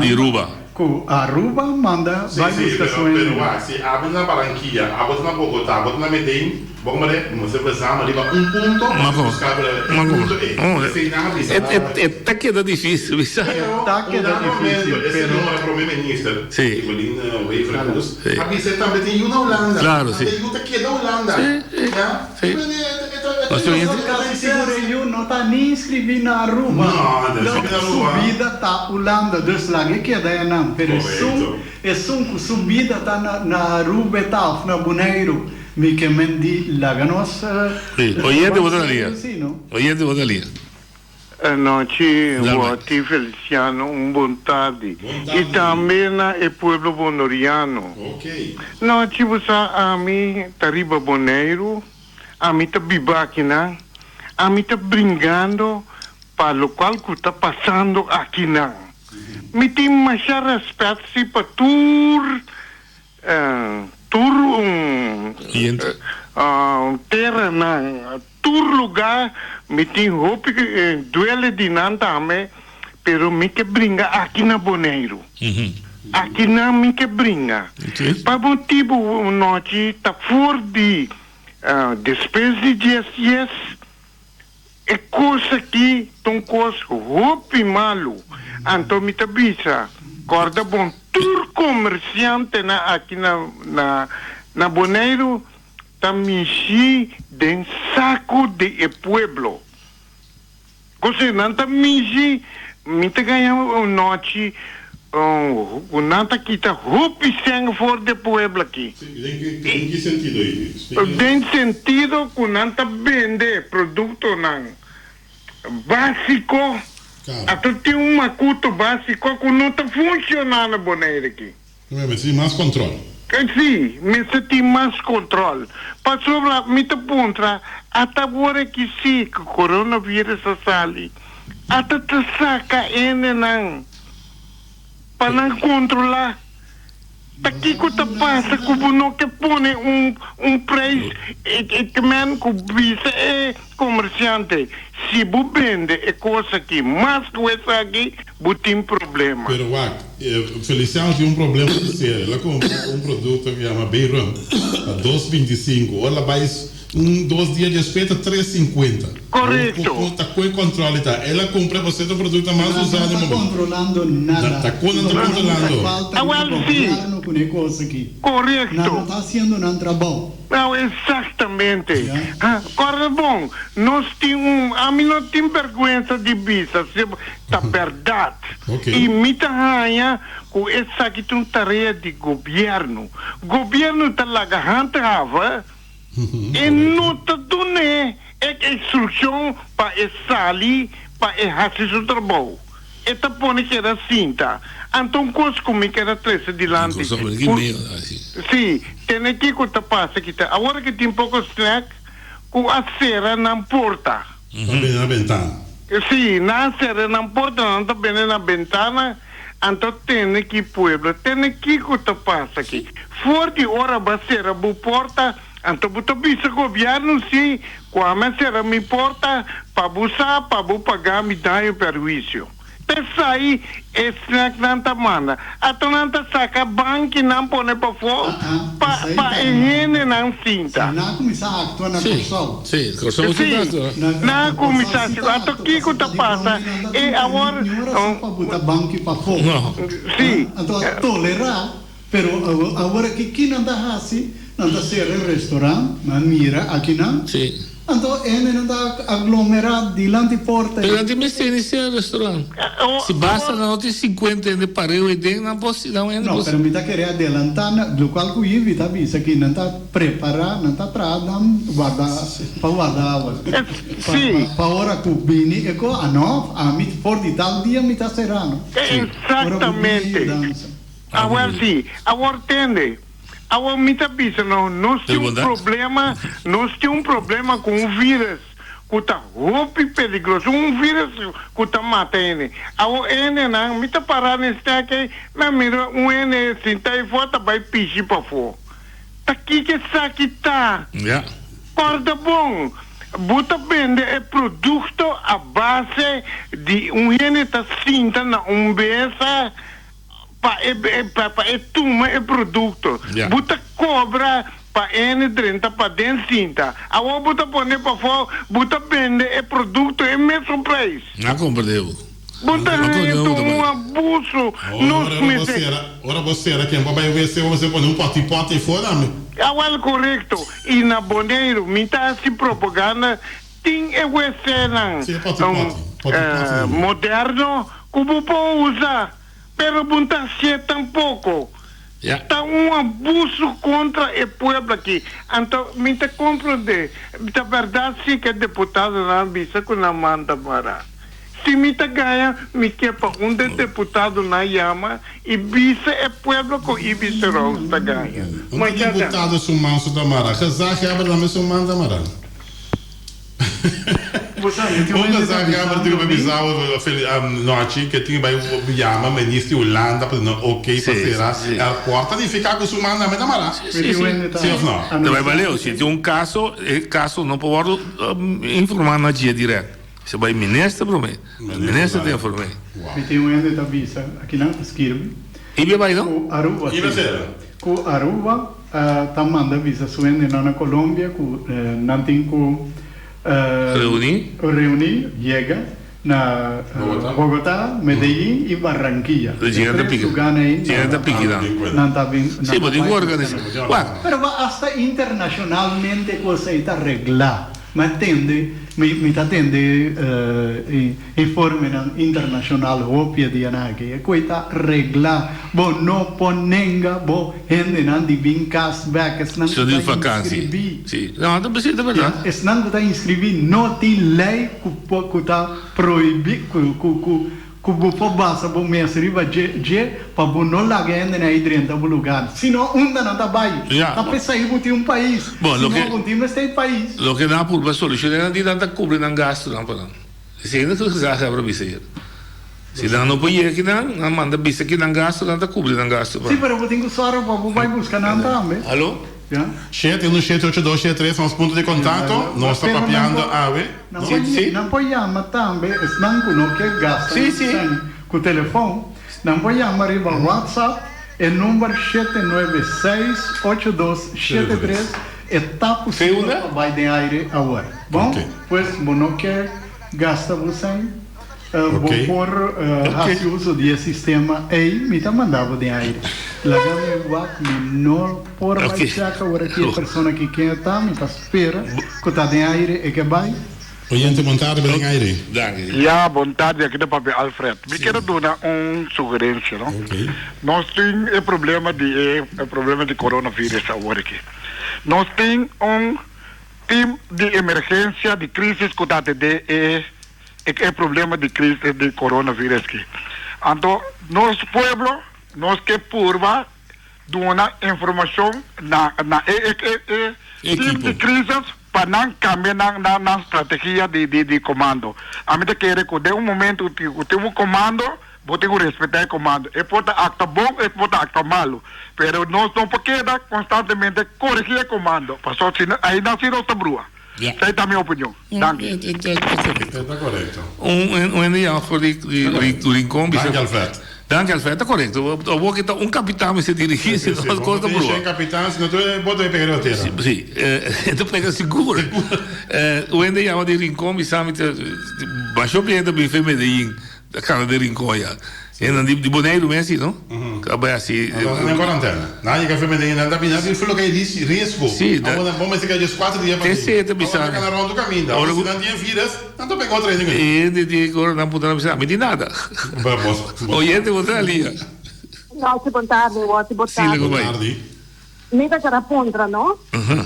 ku Aruba manda bai buska su hende.
Pero wak, si abo ta na Barranquilla, abo ta na Bogota, abo ta na Medellin, Bo como de mester verzamel riba un punto pa si busca pero e punto ey. Esey nan a bisa.
E ta keda dificil bisa.
Pero un dado momento e señora prome minister Evelyn Wever Croes a bisa e tambe tin yu na Hulanda. Anto e yu ta keda Hulanda. Ya.
Casi sigur e yu no ta ni inscribi na Aruba. Su bida ta Hulanda dus laga e keda enan. Pero esun esun cu su bida ta na Aruba e ta of na Boneiru. Mi ke men di laga nos
Oyente bo ta na lia. Oyente bo ta na lia.
Anochi Wati Feliciano un bon tardi y tambe na e pueblo Bonoriano. Nochi bo sa ami ta riba Boneiru, ami ta biba akinan, ami ta bringando pa locual cu ta pasando akinan. Mi tin masha respet si pa tur Tur un teranan, tur lugá mi tin hopi duele di nan tambe, pero mi ke bringa aki na Boneiru. Aki nan mi ke bringa. Pa motibu nochi ta for di despues di dies dies. E kos aki ta un kos hopi malu. Anto mi ta bisa, kòrda bon, tur komersiantenan aki na na na Boneiru ta mishi den saku di e pueblo. Kose nan ta mishi, mi ta gaña un nochi ku nan ta kita hopi sèn for di e pueblo aki.
Den ki sentido ei?
Den sentido ku nan ta bende produktonan básiko, ato tin un makuto básiko ku no ta funshoná na Bonaire aki.
Mester tin mas kòntròl.
Sí, mester tin mas kòntròl. Pasobra mi ta puntra, ata awor aki sí ku coronavirus a sali, ata ta saka hendenan pa nan kontrolá? Ta kiko ta pasa ku bo no ke pone un un prijs e men ku bisa e komersiante si bo bende e kos aki mas ku esaki bo tin problema.
Pero wak, Feliciano tin un problema di serio. El a kumpra un produkto ku yama Bayrum pa dos binti sinku. Ora el a bai Un dos dia despues ta tres sinkuenta.
Korekto.
Bo ta koe kontrol i ta. El a kumpra pasobra e ta produkto mas
Nan
usá
no
den
ta
momento.
kontrolando nada.
Ta kon nan ta kontrolando?
Falta di
Awel si.
gobierno ku e kos aki.
Korekto.
Nan no ta hasiendo nan trabou.
Awel eksaktamente.
Ya.
Ha, kòrda bon, nos tin un, ami no tin bèrgwensa di bisa si ta bèrdat.
Oké.
I mi ta haña ku esaki ta un tarea di gobierno. Gobierno ta laga handhaven. E no ta dun'é e instrukshon pa e sali pa e hasi su trabou. E ta pone keda sinta. Anto un kos ku mi keda trese dilanti ku si tene kiko ta pasa kita awor ke tin poko snack ku a sera nan porta.
Ta bene na bentana.
Si, nan a sera nan porta, nan ta bene na bentana. Anto tene ki pueblo, tene kiko ta pasa aki. For di ora bo a sera bo porta, anto bo ta bisa gobierno si, ku ami a sera mi porta pa bo sa pa bo paga mi daño perhuisio. P'esai e snacknan ta manda. Ato nan ta saka bankinan pone pafó pa pa e hendenan sinta.
Si, nan a kuminsá aktua na Kòrsou.
Sí, Kòrsou si ta aktua.
Nan a kuminsá aktua. Anto kiko ta pasa? E awor.
Ni un rason pa buta banki pafó.
Sí.
Anto a tolerá, pero awor aki ki nan ta hasi? Nan ta sera e restaurant, nan mira akinan.
Sí.
Anto hendenan ta aglomerá dilanti porta.
Pero nan tin mester di sera restaurant. Si basta nan no tin sinkuenta hende pareu eden nan por si nan hende
No,
por.
pero mi ta kere adelantá na lokual ku Ivy ta bisa ki nan ta prepará, nan ta traha nan warda pa warda awa. Pa
Sí.
pa ora ku bini e ko, a no, ami for di tal dia mi ta será no. Ora ku bini
Exactamente.
yudansa.
Awor sí, awor tende. Awor mi ta bisa no, nos tin un problema, nos tin un problema ku un virus. ku ta hopi peligroso, un virus ku ta mata hende. Awor hendenan, mi ta pará na e stek ei, mi a mira un hende sinta ei for ta bai pishi pafó. Ta kiko esaki ta? Kòrda bon, bo ta bende e produkto a base di un hende ta sinta na un mesa pa e pa e tuma e produkto. Bo ta kobra pa hende drenta paden sinta. Awor bo ta pone pafó, bo ta bende e produkto e mesun preis.
A komprendé bo.
Bo ta haña tur un abuso. Nos mester.
Ora bo sera ken bo bai wc bo mester pone un pòti pòti afó tambe.
Awel korekto. I na Boneiru mi ta hasi propaganda tin e wcnan moderno ku bo por usa pero bo no ta hasié tampoko. Ta un abuso kontra e pueblo aki. Anto mi ta komprondé ta bèrdat si ku e deputadonan a bisa ku nan manda mara. Si mi ta gaña, mi ke pa un den deputadonan yama i bisa e pueblo ku Ibis Rous ta gaña.
Un den diputado su man su ta mara. Gezaghebber tambe su man ta mara. Un gezaghebber tin ku bai bisa nochi ke tin ku bai yama minister di Hulanda pa duna ok pa sera airport. Ta nifiká ku su man tambe ta mara. Si of no?
Ta bai baleu. Si tin un kaso, e kaso no por wòrdu informá na dje dirèkt. Se bai minister prome. Minister ta inform'é.
Mi tin un hende ta bisa akinan a skirbi.
Ibia bai no?
Ku Aruba
si.
Ku Aruba ta manda bisa su hendenan na Colombia ku nan tin ku
Reuní.
Reuní, yega na Bogotá, Medellín i Barranquilla. E tres lugánan ei nan ta bin nan
Sí, bo tin ku organisá. Wak.
Pero asta internashonalmente kos ei ta reglá. Mi a tende, mi mi ta tende informenan internashonal hopi e dianan aki. E koe ta reglá. Bo no por nenga bo hendenan di bin kas bèk. Esnan ku ta inskribí.
Sí. No, ta sí, ta bèrdat.
Esnan ku ta inskribí no tin lei ku por ku ta prohibí ku ku ku Ku bo por basa bo mes riba dje dje pa bo no laga hendenan ei drenta bo lugar. Si no, unda nan ta bai? Ta p'esei bo tin un pais.
Bon,
Si
loke
no, bo tin mester e pais.
Loke nan a purba solushoná nan di nan ta kubri nan gastunan pa nan. Esei no ta gezaghebber a bisa ayer. Si nan no por yega kinan, nan manda bisa ki nan gastunan ta kubri nan gastu pa
Si,
nan.
pero bo tin ku sòru pa bo bai buska nan tambe.
Alo?
Ya.
Shete unu shete ocho dos shete tres nos punto di kontakto. Nos ta
Pero nan
papiando
por
awe.
Nan por nan por yama tambe esnan ku no ke gasta nan sèn ku telefòn, nan por yama riba WhatsApp e number 7968273 e ta posibel pa bai den aire awor. Bon, pues bo no ke gasta bo sèn, bo por hasi uso di e sistema ei, mi ta manda bo den aire. Laga mi wak, mi no por bai chèk awor aki e persona ki ken e ta, mi ta. Spera cu ta den aire e ke bay.
Oyente bon tarde bo den aire.
Ya, bon tarde, aki ta papia Alfred. Mi kier a duna un sugerencia, no? Nos tin e problema di e problema di coronavirus awor aki. Nos tin un team di emergencia, di crisis cu ta atende e e problema di crisis di coronavirus aki. Anto nos pueblo, nos ke purba Duna informacion na na e e e team di crisis pa nan cambia nan nan nan strategia di di di comando. Ami ta kere cu den un momento cu tin un comando bo tin cu respeta e comando. E por ta actua bon e por ta actua malo pero nos no por keda constantemente coregi e comando pasobra si no ahinda si nos ta brua. Esey ta mi opinion. Danki.
Ta korekto.
Un hende yama for di Rincon bisa.
Danki Alfred.
Danki Alfred, ta korekto. Awor ki ta un kapitan mester dirigí si no kos ta brua.
Un kapitan si no tur e boto e pega riba tera.
Si, e ta pega sigur. Un hende yama di Rincon bisa mi ta masha hopi hende ta bin fe Medellin. Ta cana den Rincon ya. Hendenan di Boneiru mes si no? Ta bai hasi.
Nan ta den cuarentena. Nan a yega fe Medellin nan ta bini nan tin loke e riesgo.
Si.
Awor nan bo mester keda djes cuatro dia pa
Esei ta bisa.
Awor nan ta cana rond caminda. Awor si nan tin e virus nan ta pega otro hende cu
e. Hende di ora nan puntra nan bisa ami tin nada. Oyente bo ta alia.
Nochi bon tardi Woti bo
tardi. Si bon
tardi.
Mi ta keda puntra no.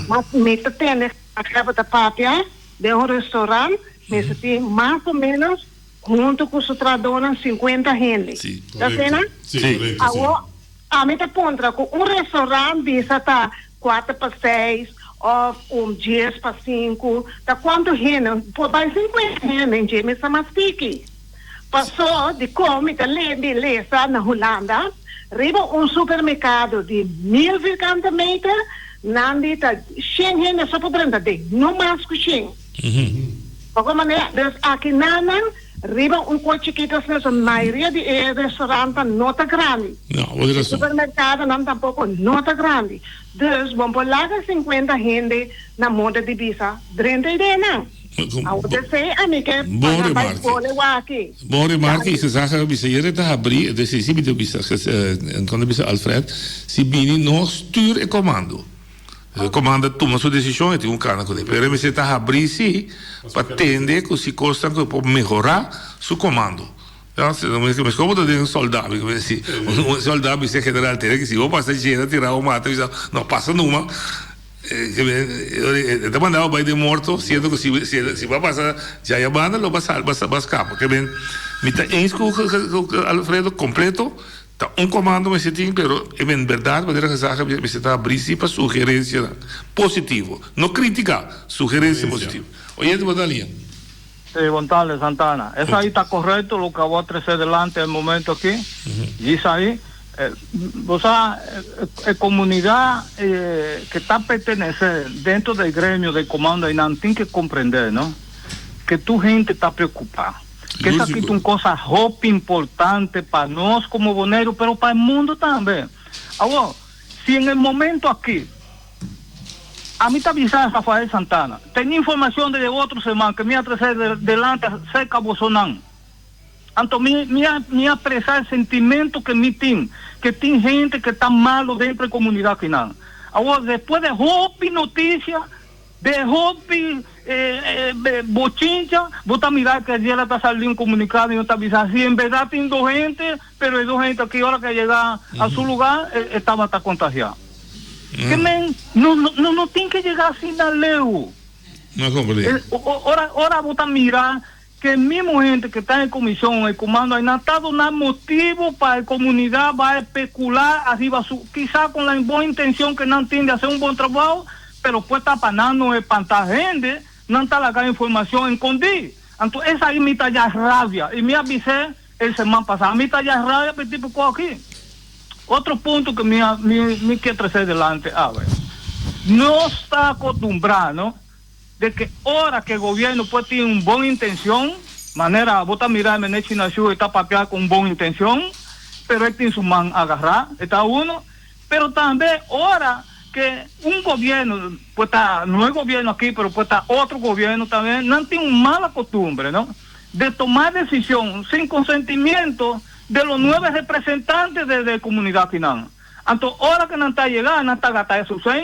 Mas mi ta tende Gabber ta papia den un restaurant mester tin mas o menos Hunto cu su trahadornan 50 hende. Ta asina? Awor, ami ta puntra cu un restaurant bisa ta cuater pa seis. òf un djes pa sinku, ta kuantu hende, por bai sinkuenta hende en dje mester mas tiki. Pasó dikon mi ta lende lesa na Hulanda riba un supermerkado di mil virkante meter nan di ta shen hende so por drenta den, no mas ku shen. Poko manera, dus aki nan nan riba un kos chikito asina, so mayoria di e restaurantnan no ta grandi.
No, bo tin
E
rason.
supermerkadonan tampoko no ta grandi. Dus bo por laga sinkuenta hende na moda di bisa drenta e denan. Awor esei ami ke
Bon
pa nan bai
remarke.
skol e waki.
Bon remarke y gezaghebber a bisa yere ta habri, e desi mi ta bisa, kon ta bisa Alfred, si bini no stuur e komando. E komando a tuma su desishon e tin un kana kuné. Pero e mester ta habri si pa tende ku si kosnan ku e por mehorá su komando. Meskos bo ta den un sòldá, mi ta si un sòldá bisa e general tene ki si bo pasa djena tira bo mata bisa no pasa numa. E ta manda bo bai den morto siendo ku si si bo a pasa djaya banda lo bo a skapa. Mi ta eens ku Alfredo kompleto. Ta un comando mester tin, pero en berdad manera gezaghebber bisa mester ta abri si pa sugerencianan positivo, no critica, sugerencia positivo. Oyente bo ta lia.
Sí, Gonzales Santana. Esai ta correcto loke abo a trece delante e momento aki. Djis ai, bo sa, e comunidad ke ta pertenece dentro del gremio del comando ainan tin ke comprende, no, ke tur hende ta preocupa. Ke esaki ta un cosa hopi importante pa nos como Boneiru, pero pa e mundo tambe. Awor, si en e momento aki, ami ta bisa Rafael Santana, tene informacion desde otro seman ke mi a trece delante cerca bosonan, anto mi mi a mi a presa e sentimento ke mi tin, ke tin hende ke ta malo dentro e comunidad akinan. Awor, despues de hopi noticia, De hopi bochincha, bo ta mira ke ayer ta sali un comunicado y no ta bisa si en verdad tin dos hende, pero e dos hende aki ora ke a yega a su lugar e tabata contagia. Ke men no no no tin ke yega asina leu.
No comprende.
Ora ora bo ta mira Ke mismo hende ke ta en komishon, e komando ai nan ta duna motibo pa e komunidat bai spekulá ariba su, kisá kon la bon intenshon ke nan tin di hasi un bon trabou, pero pues ta pa nan no espantá hende, nan ta laga informashon enkondí. Anto esaki mi ta ya rabia i mi a bis'é e seman pasá, mi ta ya rabia pa e tipo kos aki. Otro punto ke mi a mi mi ke trese delante awe, nos ta akostumbrá no de ke ora ke gobierno por tin un bon intencion, manera bo ta mira e meneer Chinashu e ta papia cu un bon intencion, pero e tin su man agarra, e ta uno, pero tambe ora ke un gobierno, por ta no e gobierno aki, pero por ta otro gobierno tambe, nan tin un mala costumbre, no, de toma decision sin consentimiento de los nueve representantes de de comunidad akinan. Anto ora ke nan ta yega nan ta gata e susen.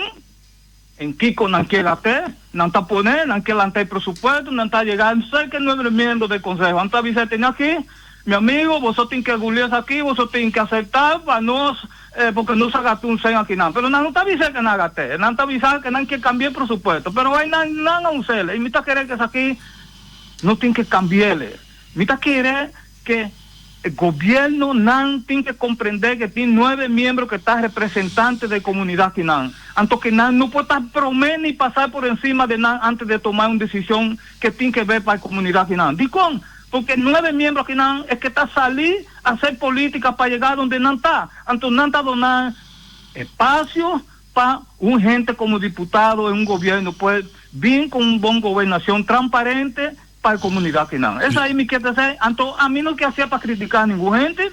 En kiko nan kier hate, nan ta pone, nan kier lanta e presupuesto, nan ta yega serka e nuebe miembro del conseho. Nan ta bisa e tene aki, Mi amigo, boso tin ke gulia esaki, boso tin ke acepta pa nos, porque nos a gasta un cen akinan. Pero nan no ta bisa ke nan a gast'e, nan ta bisa ke nan kier cambia e presupuesto. Pero bay nan, nan a us'el. Y mi ta kere ke esaki no tin ke cambi'el. Mi ta kere ke e gobierno nan tin ke comprende ke tin nuebe miembro ke ta representante de comunidad kinan, anto ke nan no por ta prome ni pasa por encima de nan antes de toma un decision ke tin ke ver pa e comunidad kinan. Dicon? Porque nuebe miembro kinan e ke ta sali hacer politica pa yega donde nan ta, anto nan ta dona espacio pa un hente como diputado en un gobierno por bin con un bon gobernacion transparente pa e komunidat kinan. Esei mi kier ta esei. Anto ami no ke hasié pa kritiká ningun hende,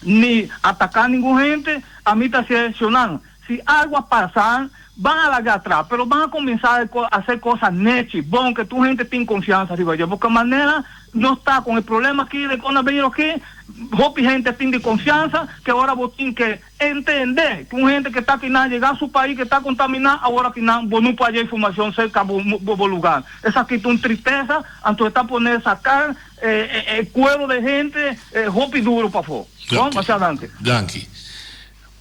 ni ataká ningun hende. Ami ta hasié shonnan. Si algu a pasa, ban a laga atras, pero ban a kuminsá hasi kosa nechi, bon, ke tur hende tin konfiansa riba dje. Porque manera nos ta kon e problema aki den coronavirus aki, hopi hende tin di konfiansa ke ora bo tin ke Entende ku un hende ke ta kinan yega su pais ke ta kontaminá, awor kinan bo no por haya informashon serka bo bo lugar. Esaki ta un tristesa, anto e ta pone saka e kuero de hende hopi duro pafó. Bon, masha danki.
Danki.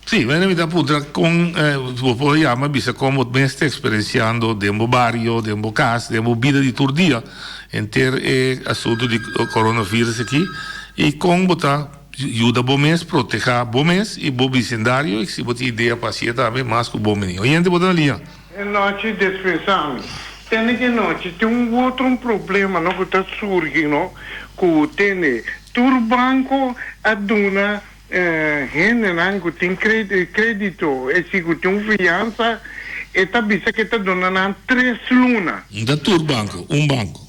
Sí, bueno, mi ta puntra kon bo por yama bisa kon bo mes ta eksperensiando den bo bario, den bo kas, den bo bida di tur dia henter e asuntu di coronavirus aki i kon bo ta Yuda bo mes protehá bo mes i bo bisindario i si bo tin idea pa hasié tambe mas ku bo mini. Oyente bo ta na liña.
E nochi dispensá mi. Tende ki nochi tin un otro un problema no ku ta surgi no ku tende tur banko a duna hendenan ku tin kredito e si ku tin un fiansa e ta bisa ku e ta duna nan tres luna.
No ta tur banko, un banko.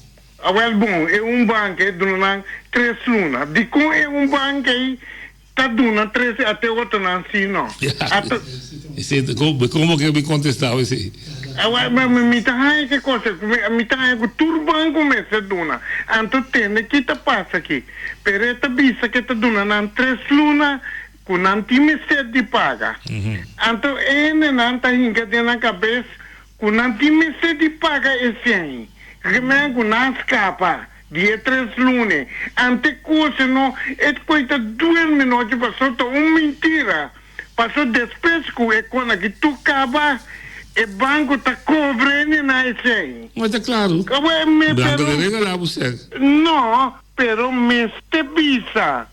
Awel bon e un banko e duna nan tres luna. Dikon e un banko ei Ta duna trese a te otronan si no.
A ta. Esei ta como como ke mi contesta esei.
Awel ma mi ta haña ke cosa mi ta haña ku tur banco mester duna. Anto tende ki ta pasa aki. Pero e ta bisa ke ta duna nan tres luna ku nan tin mester di paga. Anto e hendenan ta hinka den nan kabes ku nan tin mester di paga esei. Remen ku nan skapa. Di e tres lune ante cose no e coy ta duermi nochi paso ta un mintira paso despues cu e con aki tur caba e banco ta cobre ni na esey.
No ta claro. Banco ta regala bo sec.
No pero mester bisa.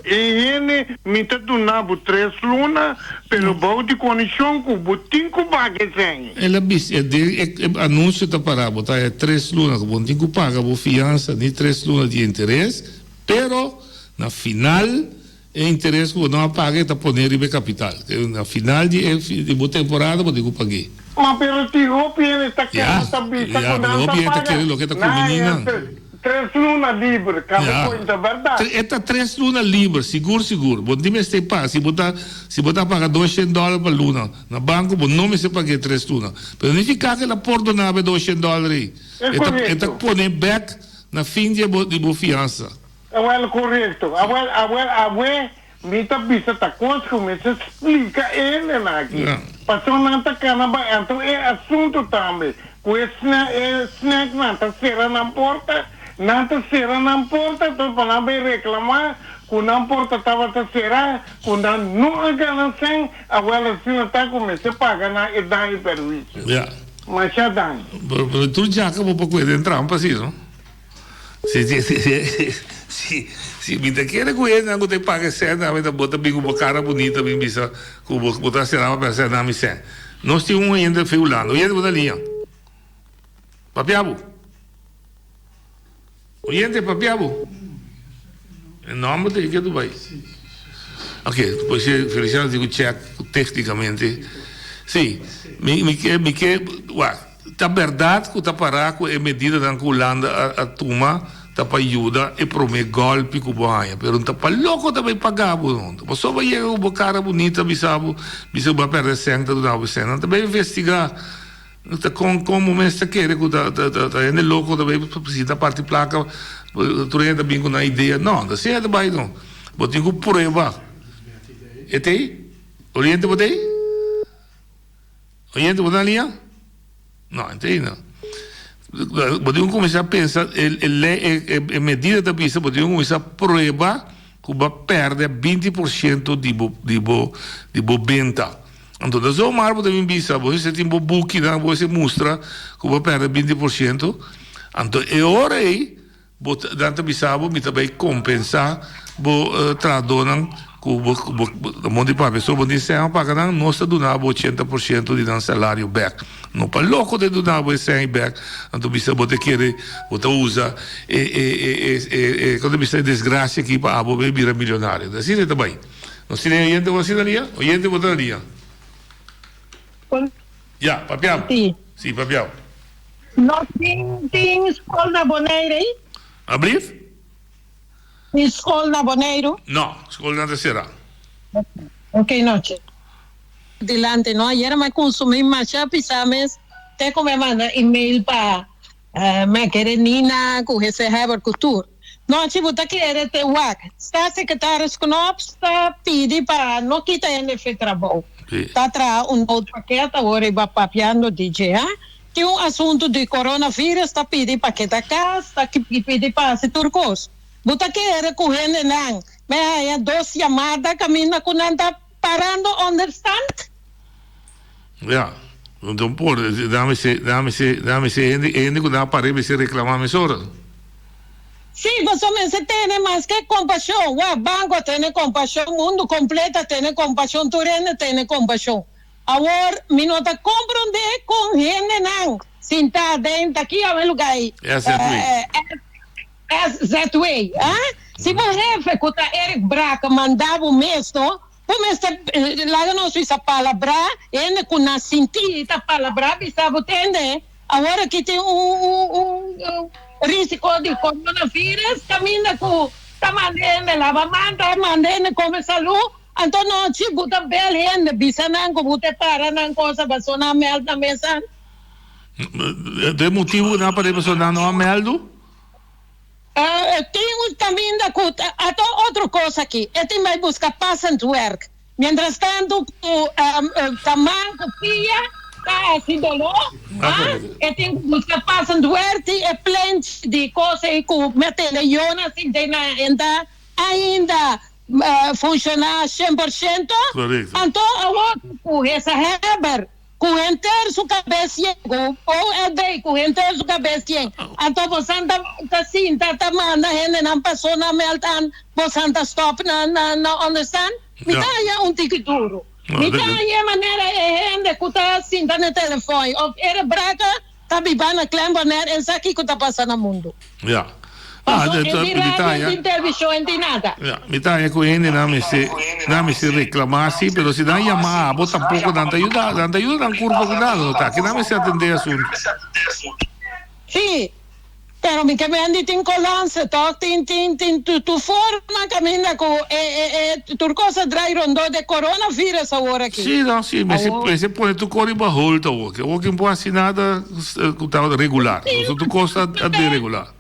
E hende, mi ta duna bo tres luna, pero bou di kondishon ku bo tin ku paga esei.
El a bisa, den e anunsio ta pará, bo ta haya tres luna ku bo no tin ku paga bo fiansa ni tres luna di interes, pero na final e interes ku bo no a paga e ta pone riba e kapital. Na final di e di bo temporada bo tin ku pag'é.
Ma pero tin hopi hende ta kere ta bisa ku nan ta paga, nan haya Tres luna liber, kaba
Ya.
cuenta, berdad?
E ta tres luna liber, sigur sigur. Bo no tin mester paga. Si bo ta si bo ta paga doshen dòler pa luna na banco, bo no mester paga e tres luna. Pero no nifica cu el a pordona bo e doshen dòler ei.
E
E ta e ta
corecto.
pone bek na fin di e bo di bo fiansa.
Awel corecto. Awel awel awe mi ta bisa ta cos cu mester splica e hendenan aki.
Ya.
Pasobra nan ta cana bay anto e asunto tambe cu e snack e snacknan ta cera nan porta, nan ta cera nan porta enton pa nan bay reclama cu nan porta tabata cera cu nan no a gana cen, awel asina ta cu mester paga nan e daño y perhuicio.
Ya.
Masha danki.
Pero pero tur djaka bo por cueda den trampa asi no. Si si si si si si mi ta kere ku hendenan ku ta paga e sèn ami ta bo ta bin ku bo kara bunita bin bisa ku bo bo ta sera pa sèn ami sèn. Nos tin un hende fe Hulanda. Oyente bo ta liña. Papia bo. Oyente papia bo. E nòmber ta ke Dubai. Ok, pues Feliciano tin ku chèk téknikamente. Si, mi mi ke mi ke wak. Ta bèrdat ku ta pará ku e medidanan ku Hulanda a tuma ta pa yuda e promé gòlpi ku bo haña, pero no ta pa loko ta bai paga bo no. Pasobra bo yega ku bo kara bunita bisa bo, bisa ku bo a pèrdè sèn ta duna bo sèn. Nan ta bai investigá ta kon kon bo mes ta kere ku ta ta hende loko ta bai sinta parti plaka tur hende ta bin ku nan idea. No, ta asina ta bai no. Bo tin ku prueba. E t'ei? Oriente bo t'ei? Oyente bo ta na liña? No, e ta ainda. Bo tin ku kuminsá pensa e e lei e e medida ta bisa bo tin ku kuminsá prueba ku bo a pèrdè binti por siento di bo di bo di bo benta. Anto ta zomar bo ta bin bisa bo mester tin bo bukinan bo mester mustra ku bo a pèrdè binti por siento. Anto e ora ei Bo ta, nan ta bisa bo, mi ta bai kompensá bo trahadónan ku bo, ku bo, bo mon di papia. So bo tin sèn pa paga nan, nos ta duna bo 80% di nan salario bèk. No pa loko ta duna bo e sèn ei bèk, anto bisa bo ta kere, bo ta usa e, e, e, e, e, e, kon ta bisa, e desgrasia aki pa abo bai bira milionario. Asina e ta bai. Nos tin e oyente bo asina lia? Oyente bo ta na lia? Ya, papia bo. Si, papia bo.
No tin tin skol na Bonaire ei?
Ablief?
Tin skol na Boneiru?
No, skolnan ta será.
Ok, nochi. Dilante no, ayera mi a kunsumí masha pisá mes te ku mi a manda email pa mi a kere Nina ku Jese Herbert ku tur. Nochi bo ta kere te wak. Staatssecretaris Knops ta pidi pa no kita hende fe trabou. Ta traha un noodpakket awor riba papiando di dje ha. Tin un asuntu di coronavirus ta pidi pa keda cas, ta pidi pa haci tur cos. Bo ta kere cu hendenan me haya dos yamada caminda cu nan ta parando onderstand?
Ya, no por, nan mester, nan mester, nan mester hende, hende cu nan a pare mester reclama mesora.
Sí, boso mester tene maske compasion. Wak, banco a tene compasion, mundo completo a tene compasion, tur hende a tene compasion. Awor mi no ta komprondé kon hendenan sintá den ta ki awe lugá ei? SZW. Si bo hefe ku ta Eric Brakke manda bo mes no, bo mester laga nos bisa palabrá, hende ku na sintí ta palabrá bisa bo tende awor aki tin un risiko di coronavirus kaminda ku ta manda hende laba man, ta manda hende kome salú. Anto nochi bu ta bel hende bisa nan ku bu ta para nan kosa paso nan meld na mesa.
De motibu ku nan para paso nan no a meldu?
Tin un kaminda ku ta ato otro kos aki e tin bai buska passend werk mientras tanto ku ta man ku pia ta hasi dolo e tin ku buska passend werk tin e plenchi di kos ei ku mi a tende Jonas sinti na enta ainda funciona 100%, anto awor cu esa Heber cu henter su cabes yen, cu OLB cu henter su cabes yen, anto bosan ta ta sinta ta manda hendenan paso na meltdown, bosan ta stop na na na understand? Mi ta haya un tiki duro. Mi ta haya manera e hende cu ta sinta na telefon of e rebraca Ta biba na Klein Bonaire en sa kiko ta pasa na mundo.
Ja.
Ah, Paso en di radio, en di television, en di nada.
Ja, mi ta haña ku hendenan mester, nan mester reklamá sí, pero si nan yama abo tampoko nan ta yuda, nan ta yuda nan kurpa ku nada, no ta? Ke nan mester atendé asuntu.
Sí, pero mi ke men di tin kolanse tòg, tin, tin, tin tur forma kaminda ku e, e, e tur kos a drai rondó de coronavirus awor aki.
Sí, no, sí, mester, mester pone tur kos riba hold awor, ke awor ke no por hasi nada ku ta regular, pasobra tur kos a deregular.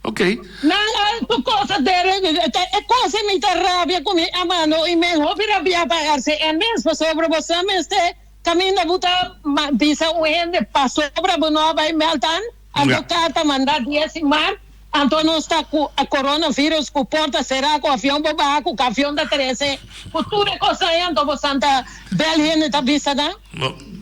Ok.
Nan a tur kos a deregular, ta e kos ei mi ta rabia ku mi a manda un email hopi rabia pa RCN mes, pasobra bo sa mester kaminda bo ta bisa un hende pasobra bo no a bai meltan. Anto carta manda dia sin mar, anto nos ta cu a coronavirus cu porta cera cu avion bo baha cu cavion ta trece cu tur e cosnan ey anto bo santa bel hende ta bisa nan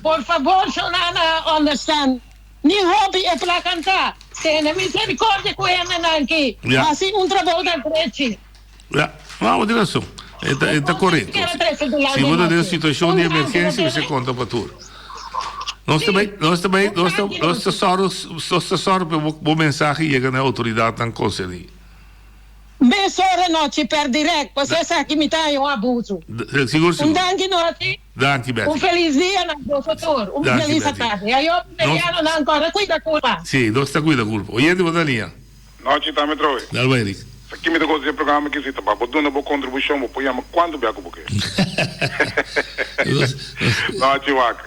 por favor shonana understand ni hopi e placan ta tene misericordia cu hendenan ki haci un trabou ta drechi.
Ya, no, bo tin rason. E ta, e ta korekto. Si bo ta den situashon di emergensia, mester konta pa tur. Nos ta bai, nos ta bai, nos ta, nos ta sòru, nos ta sòru pa bo, bo mensahe yega na e outoridatnan konserní.
Mesora nochi per direct, pasobra esaki mi ta haña un abuso.
Sigur,
sigur. Un danki nochi.
Danki, Betty.
Un felis dia na boso tur. Un
Danki,
felis
Betty.
atardi. Ayo, Bonerianonan, kòrda kuida kurpa.
Sí, nos ta kuida kurpa. Oyente, bo ta liña.
Nochi tambe trobe.
Dal bai Rick.
Sa ki mi ta gosa di e programa aki si ta pa bo duna bo kontribushon bo por yama kuantu bia ku bo ke. Nochi wak.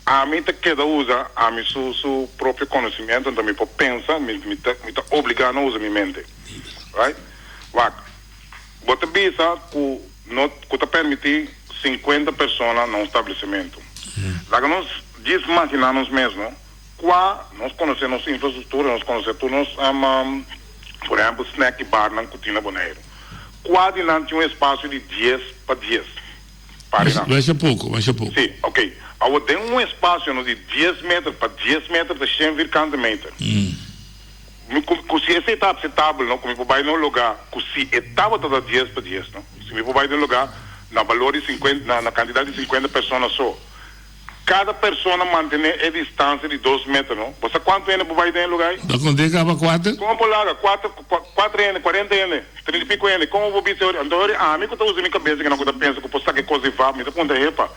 Ami ta keda usa ami su su propio konosimiento anto mi por pensa mi mi ta mi ta obliga na usa mi mente. Right? Wak. Bo ta bisa ku no ku ta permiti sinkuenta persona na un stablesimentu. Laga nos djis magina nos mes no. Kua nos konosé nos infrastruktura, nos konosé tur nos, por ehèmpel, snack i barnan ku tin na Boneiru. Kua di nan tin un espasio di dies pa dies? Pari nan.
Masha poko, masha poko.
Sí, oké. Awor den un espasio no di dies meter pa dies meter ta shen virkante meter. Mi ku ku si esei ta akseptabel no, ku mi por bai na un lugá ku si e tabata ta dies pa dies no, si mi por bai den un lugá na balor di sinkuenta, na kantidat di sinkuenta persona so. Kada persona mantené e distansia di dos meter, no? Bo sa kuantu hende por bai den e lugá ei?
Bo konté kaba kuater?
Komo por laga? Kuater, kuater hende, kuarenta hende, trinta i piko hende. Komo bo bisa e ora? Anto ora ami ku ta usa mi kabesa ku nan ku ta pensa ku por saka e kos di vap, mi ta puntra, Hepa,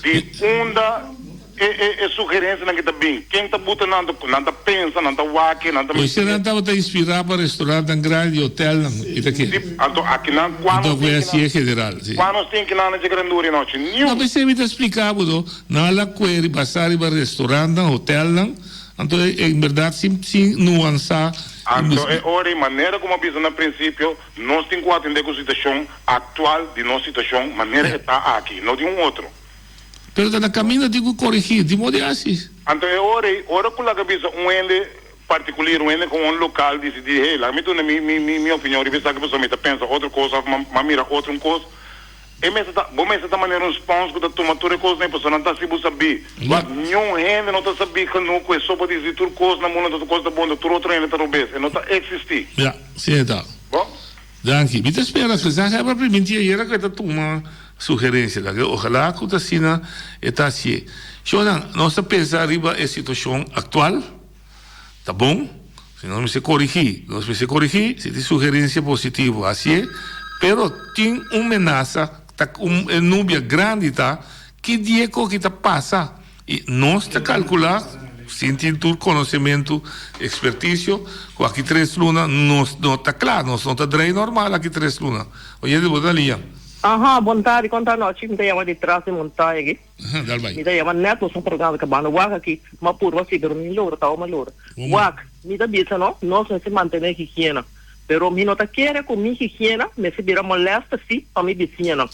di unda e e e sugerensianan ki ta bin? Ken ta buta nan? Nan ta pensa, nan ta wak, nan ta.
Pues nan tabata inspirá pa restaurantnan grandi, hotelnan, i ta kere.
Sí, anto akinan kua
Anto
nos
ku
tin
e
kinan?
hasié general, sí.
Kua nos tin kinan na dje grandura i nochi?
Niun! No, p'esei mi ta spliká bo no, nan a la kue riba sa riba restaurantnan, hotelnan, anto en bèrdat sin sin nuansá i
Anto e ora i manera ku mi a bisa na prinsipio, nos tin ku atendé ku situashon aktual di nos situashon manera e ta aki, no di un otro.
Pero ta na kaminda tin ku korigí, di modo hasi.
Anto e ora ei, ora ku laga bisa un hende partikulir, un hende ku un lokal disidí, hey, laga mi duna mi mi mi opinion riba esaki pasobra mi ta pensa otro kos òf m'a mira otro un kos, e mester ta, bo mester ta manera un spons ku ta tuma tur e kosnan ei pasobra nan ta hasi bo sabí. Wak, niun hende no ta sabí genug ku e so pa disidí tur kos na mundu, tur kos ta bon, tur otro hende ta robes. E no ta eksistí.
Ya, si e ta.
Bon.
Danki. Mi ta spera, kisas e abra primintí ayera ku e ta tuma. sugerencia. Laga ojalá cu ta asina e ta hacié. Shownan, nos ta pensa riba e situacion actual, ta bon, si nos mester corigi, nos mester corigi, si tin sugerencia positivo hacié, pero tin un menasa, ta un e nubia grandi ta, ki dia cu aki ta pasa? Y nos ta calcula, sin tin tur conocemento, experticio, cu aki tres luna nos no ta cla, nos no ta drei normal aki tres luna. Oyente bo ta lia.
Aha, bon tardi, kon ta anochi? Mi ta yama di tras di montaña aki.
Aha, dal bai.
Mi ta yama net nos un programa kabando wak aki. M'a purba si, pero mi logra, tawba m'a logra. Wak, mi ta bisa no, nos mester mantene higiena. Pero mi no ta kere ku mi higiena mester bira molèster si pa mi bisiñanan.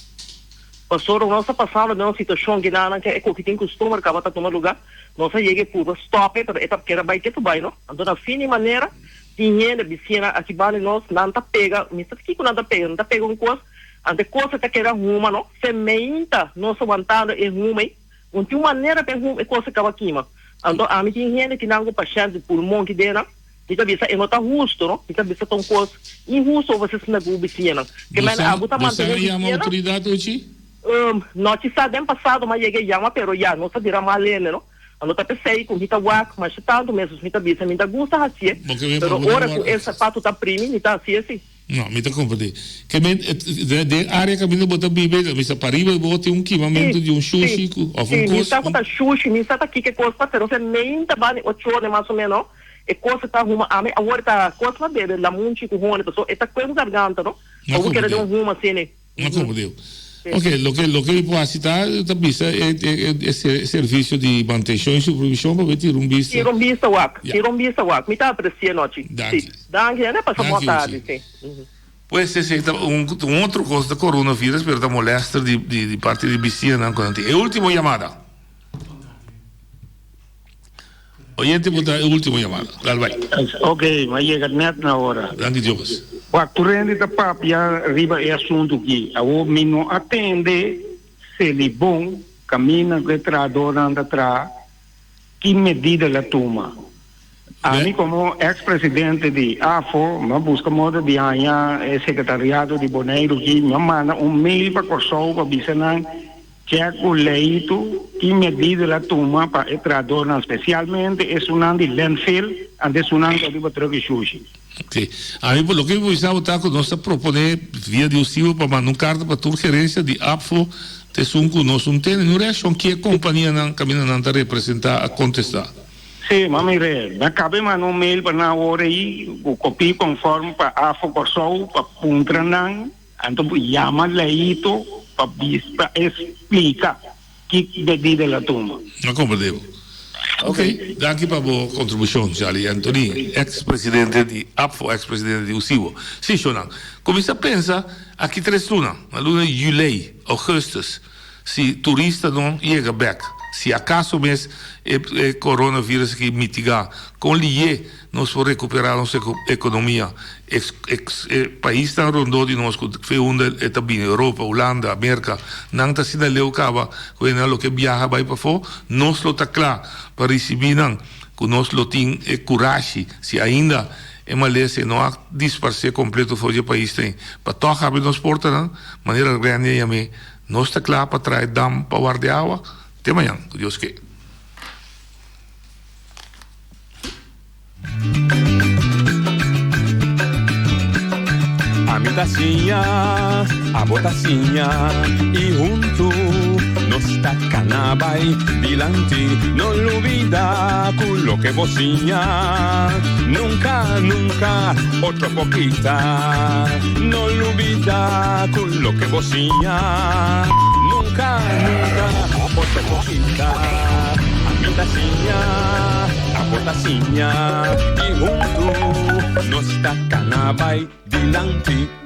Pasobra nos ta pasando den un situashon ki nan ke e koki tin kustumber kaba ta tuma lugá. Nos a yega e purba stòp e, pero e ta keda bai ketu bai no. Anto na fin di manera tin hende bisiñanan aki banda di nos, nan ta pega, mi sa kiko nan ta pega, nan ta pega un kos, anto e kos ta keda huma no. Semeinta nos ta wantando e huma ei, un tin un manera pa e huma e kos a kaba kima. Anto ami tin hende ki nan ku pashènt di pulmon ki den nan. Mi ta bisa e no ta husto, no. Mi ta bisa ta un kos inhusto over esnan ku bisiñanan. Ke men abu ta
mantene higiena. Bosa a yama outoridat ochi?
No, kisas den pasado m'a yega e yama, pero ya nos a bira mal hende, no. No ta p'esei ku mi ta wak masha tantu mes, mi ta bisa mi ta gusta hasié, pero ora ku e sapatu ta primi mi ta hasié si.
No, mi ta comprende. Ke men, den area kaminda bo ta biba, mi sa pariba bo tin un kimamentu di un shushi ku, of un
kos. Si, mi sa ku ta shushi, mi sa ta kiko e kos ta, pero se meinta bani ocho ora mas o meno, e kos ta huma ami awor ta kos pa bebe lamunchi ku honi paso e ta kue bo garganta no, pa bo keda den un huma asina.
No comprende. Ok, loke loke mi por hasi ta ta bisa e e e servicio di mantencion y supervision pa bo tira un bista.
Tira un bista wak, tira un bista wak. Mi ta aprecia nochi.
Danki.
Si. Danki hende, pasa bon tardi, si.
Pues esey ta un un otro cos ta coronavirus pero ta molester di di di parti di bisiñanan cu nan tin. E ultimo yamada. Oyente bo ta e ultimo yamada. Dal bai.
Ok, m'a yega net na ora.
Danki Dios.
Wak, tur hende ta papia riba e asuntu ki. Awor mi no a tende Selibon, kaminda ku e trahadornan ta traha, ki medida el a tuma. Ami komo eks presidente di AFO, m'a buska modo di haña e sekretariado di Boneiru ki, mi a manda un mail pa Kòrsou pa bisa nan, Check ku leitu ki medida el a tuma pa e trahadornan, spesialmente esunnan di landfill ante esunnan ku a riba truck di shushi.
Ok. Ami por loke mi por bisa bo ta ku nos ta proponé via di Usibo pa manda un karta pa tur gerensia di APFO ta esun ku nos un tene un reakshon ki e kompanianan kaminda nan ta representá a kontestá.
Sí, ma mire, mi a kaba e manda un mail pa nan awor ei ku kopí konfòrm pa AFO Kòrsou pa puntra nan. Anto bo yama Leito pa bis pa e splika ki medida el a tuma.
No comprende bo. Ok, danki pa bo contribucion Charlie Anthony, ex presidente di APFO, ex presidente di USIBO. Si, shownan, cuminsa pensa aki tres luna, na luna di Julei, Augustus, si turista no yega bek, si acaso mes e e coronavirus aki mitiga, con liye nos por recupera nos economia. E paisnan rondó di nos ku fe unda e ta bini, Europa, Hulanda, Merka, nan ta asina leu kaba ku e nan lo ke biaha bai pafó, nos lo ta kla pa risibí nan, ku nos lo tin e kurashi, si ainda e malesa no a disparsé kompleto for di e paisnan ei, pa tòg habri nos portanan, manera Randy a yam'é, nos ta kla pa traha e dam pa warda e awa. Te mañan, ku Dios ke.
Ami ta siña, abo ta siña y huntu nos ta cana bay dilanti. No lubida cu loke bo siña nunca, nunca otro por kita. No lubida cu loke bo siña nunca, nunca otro por kita. Ami ta siña. Abo ta siña i huntu nos ta kana bai dilanti.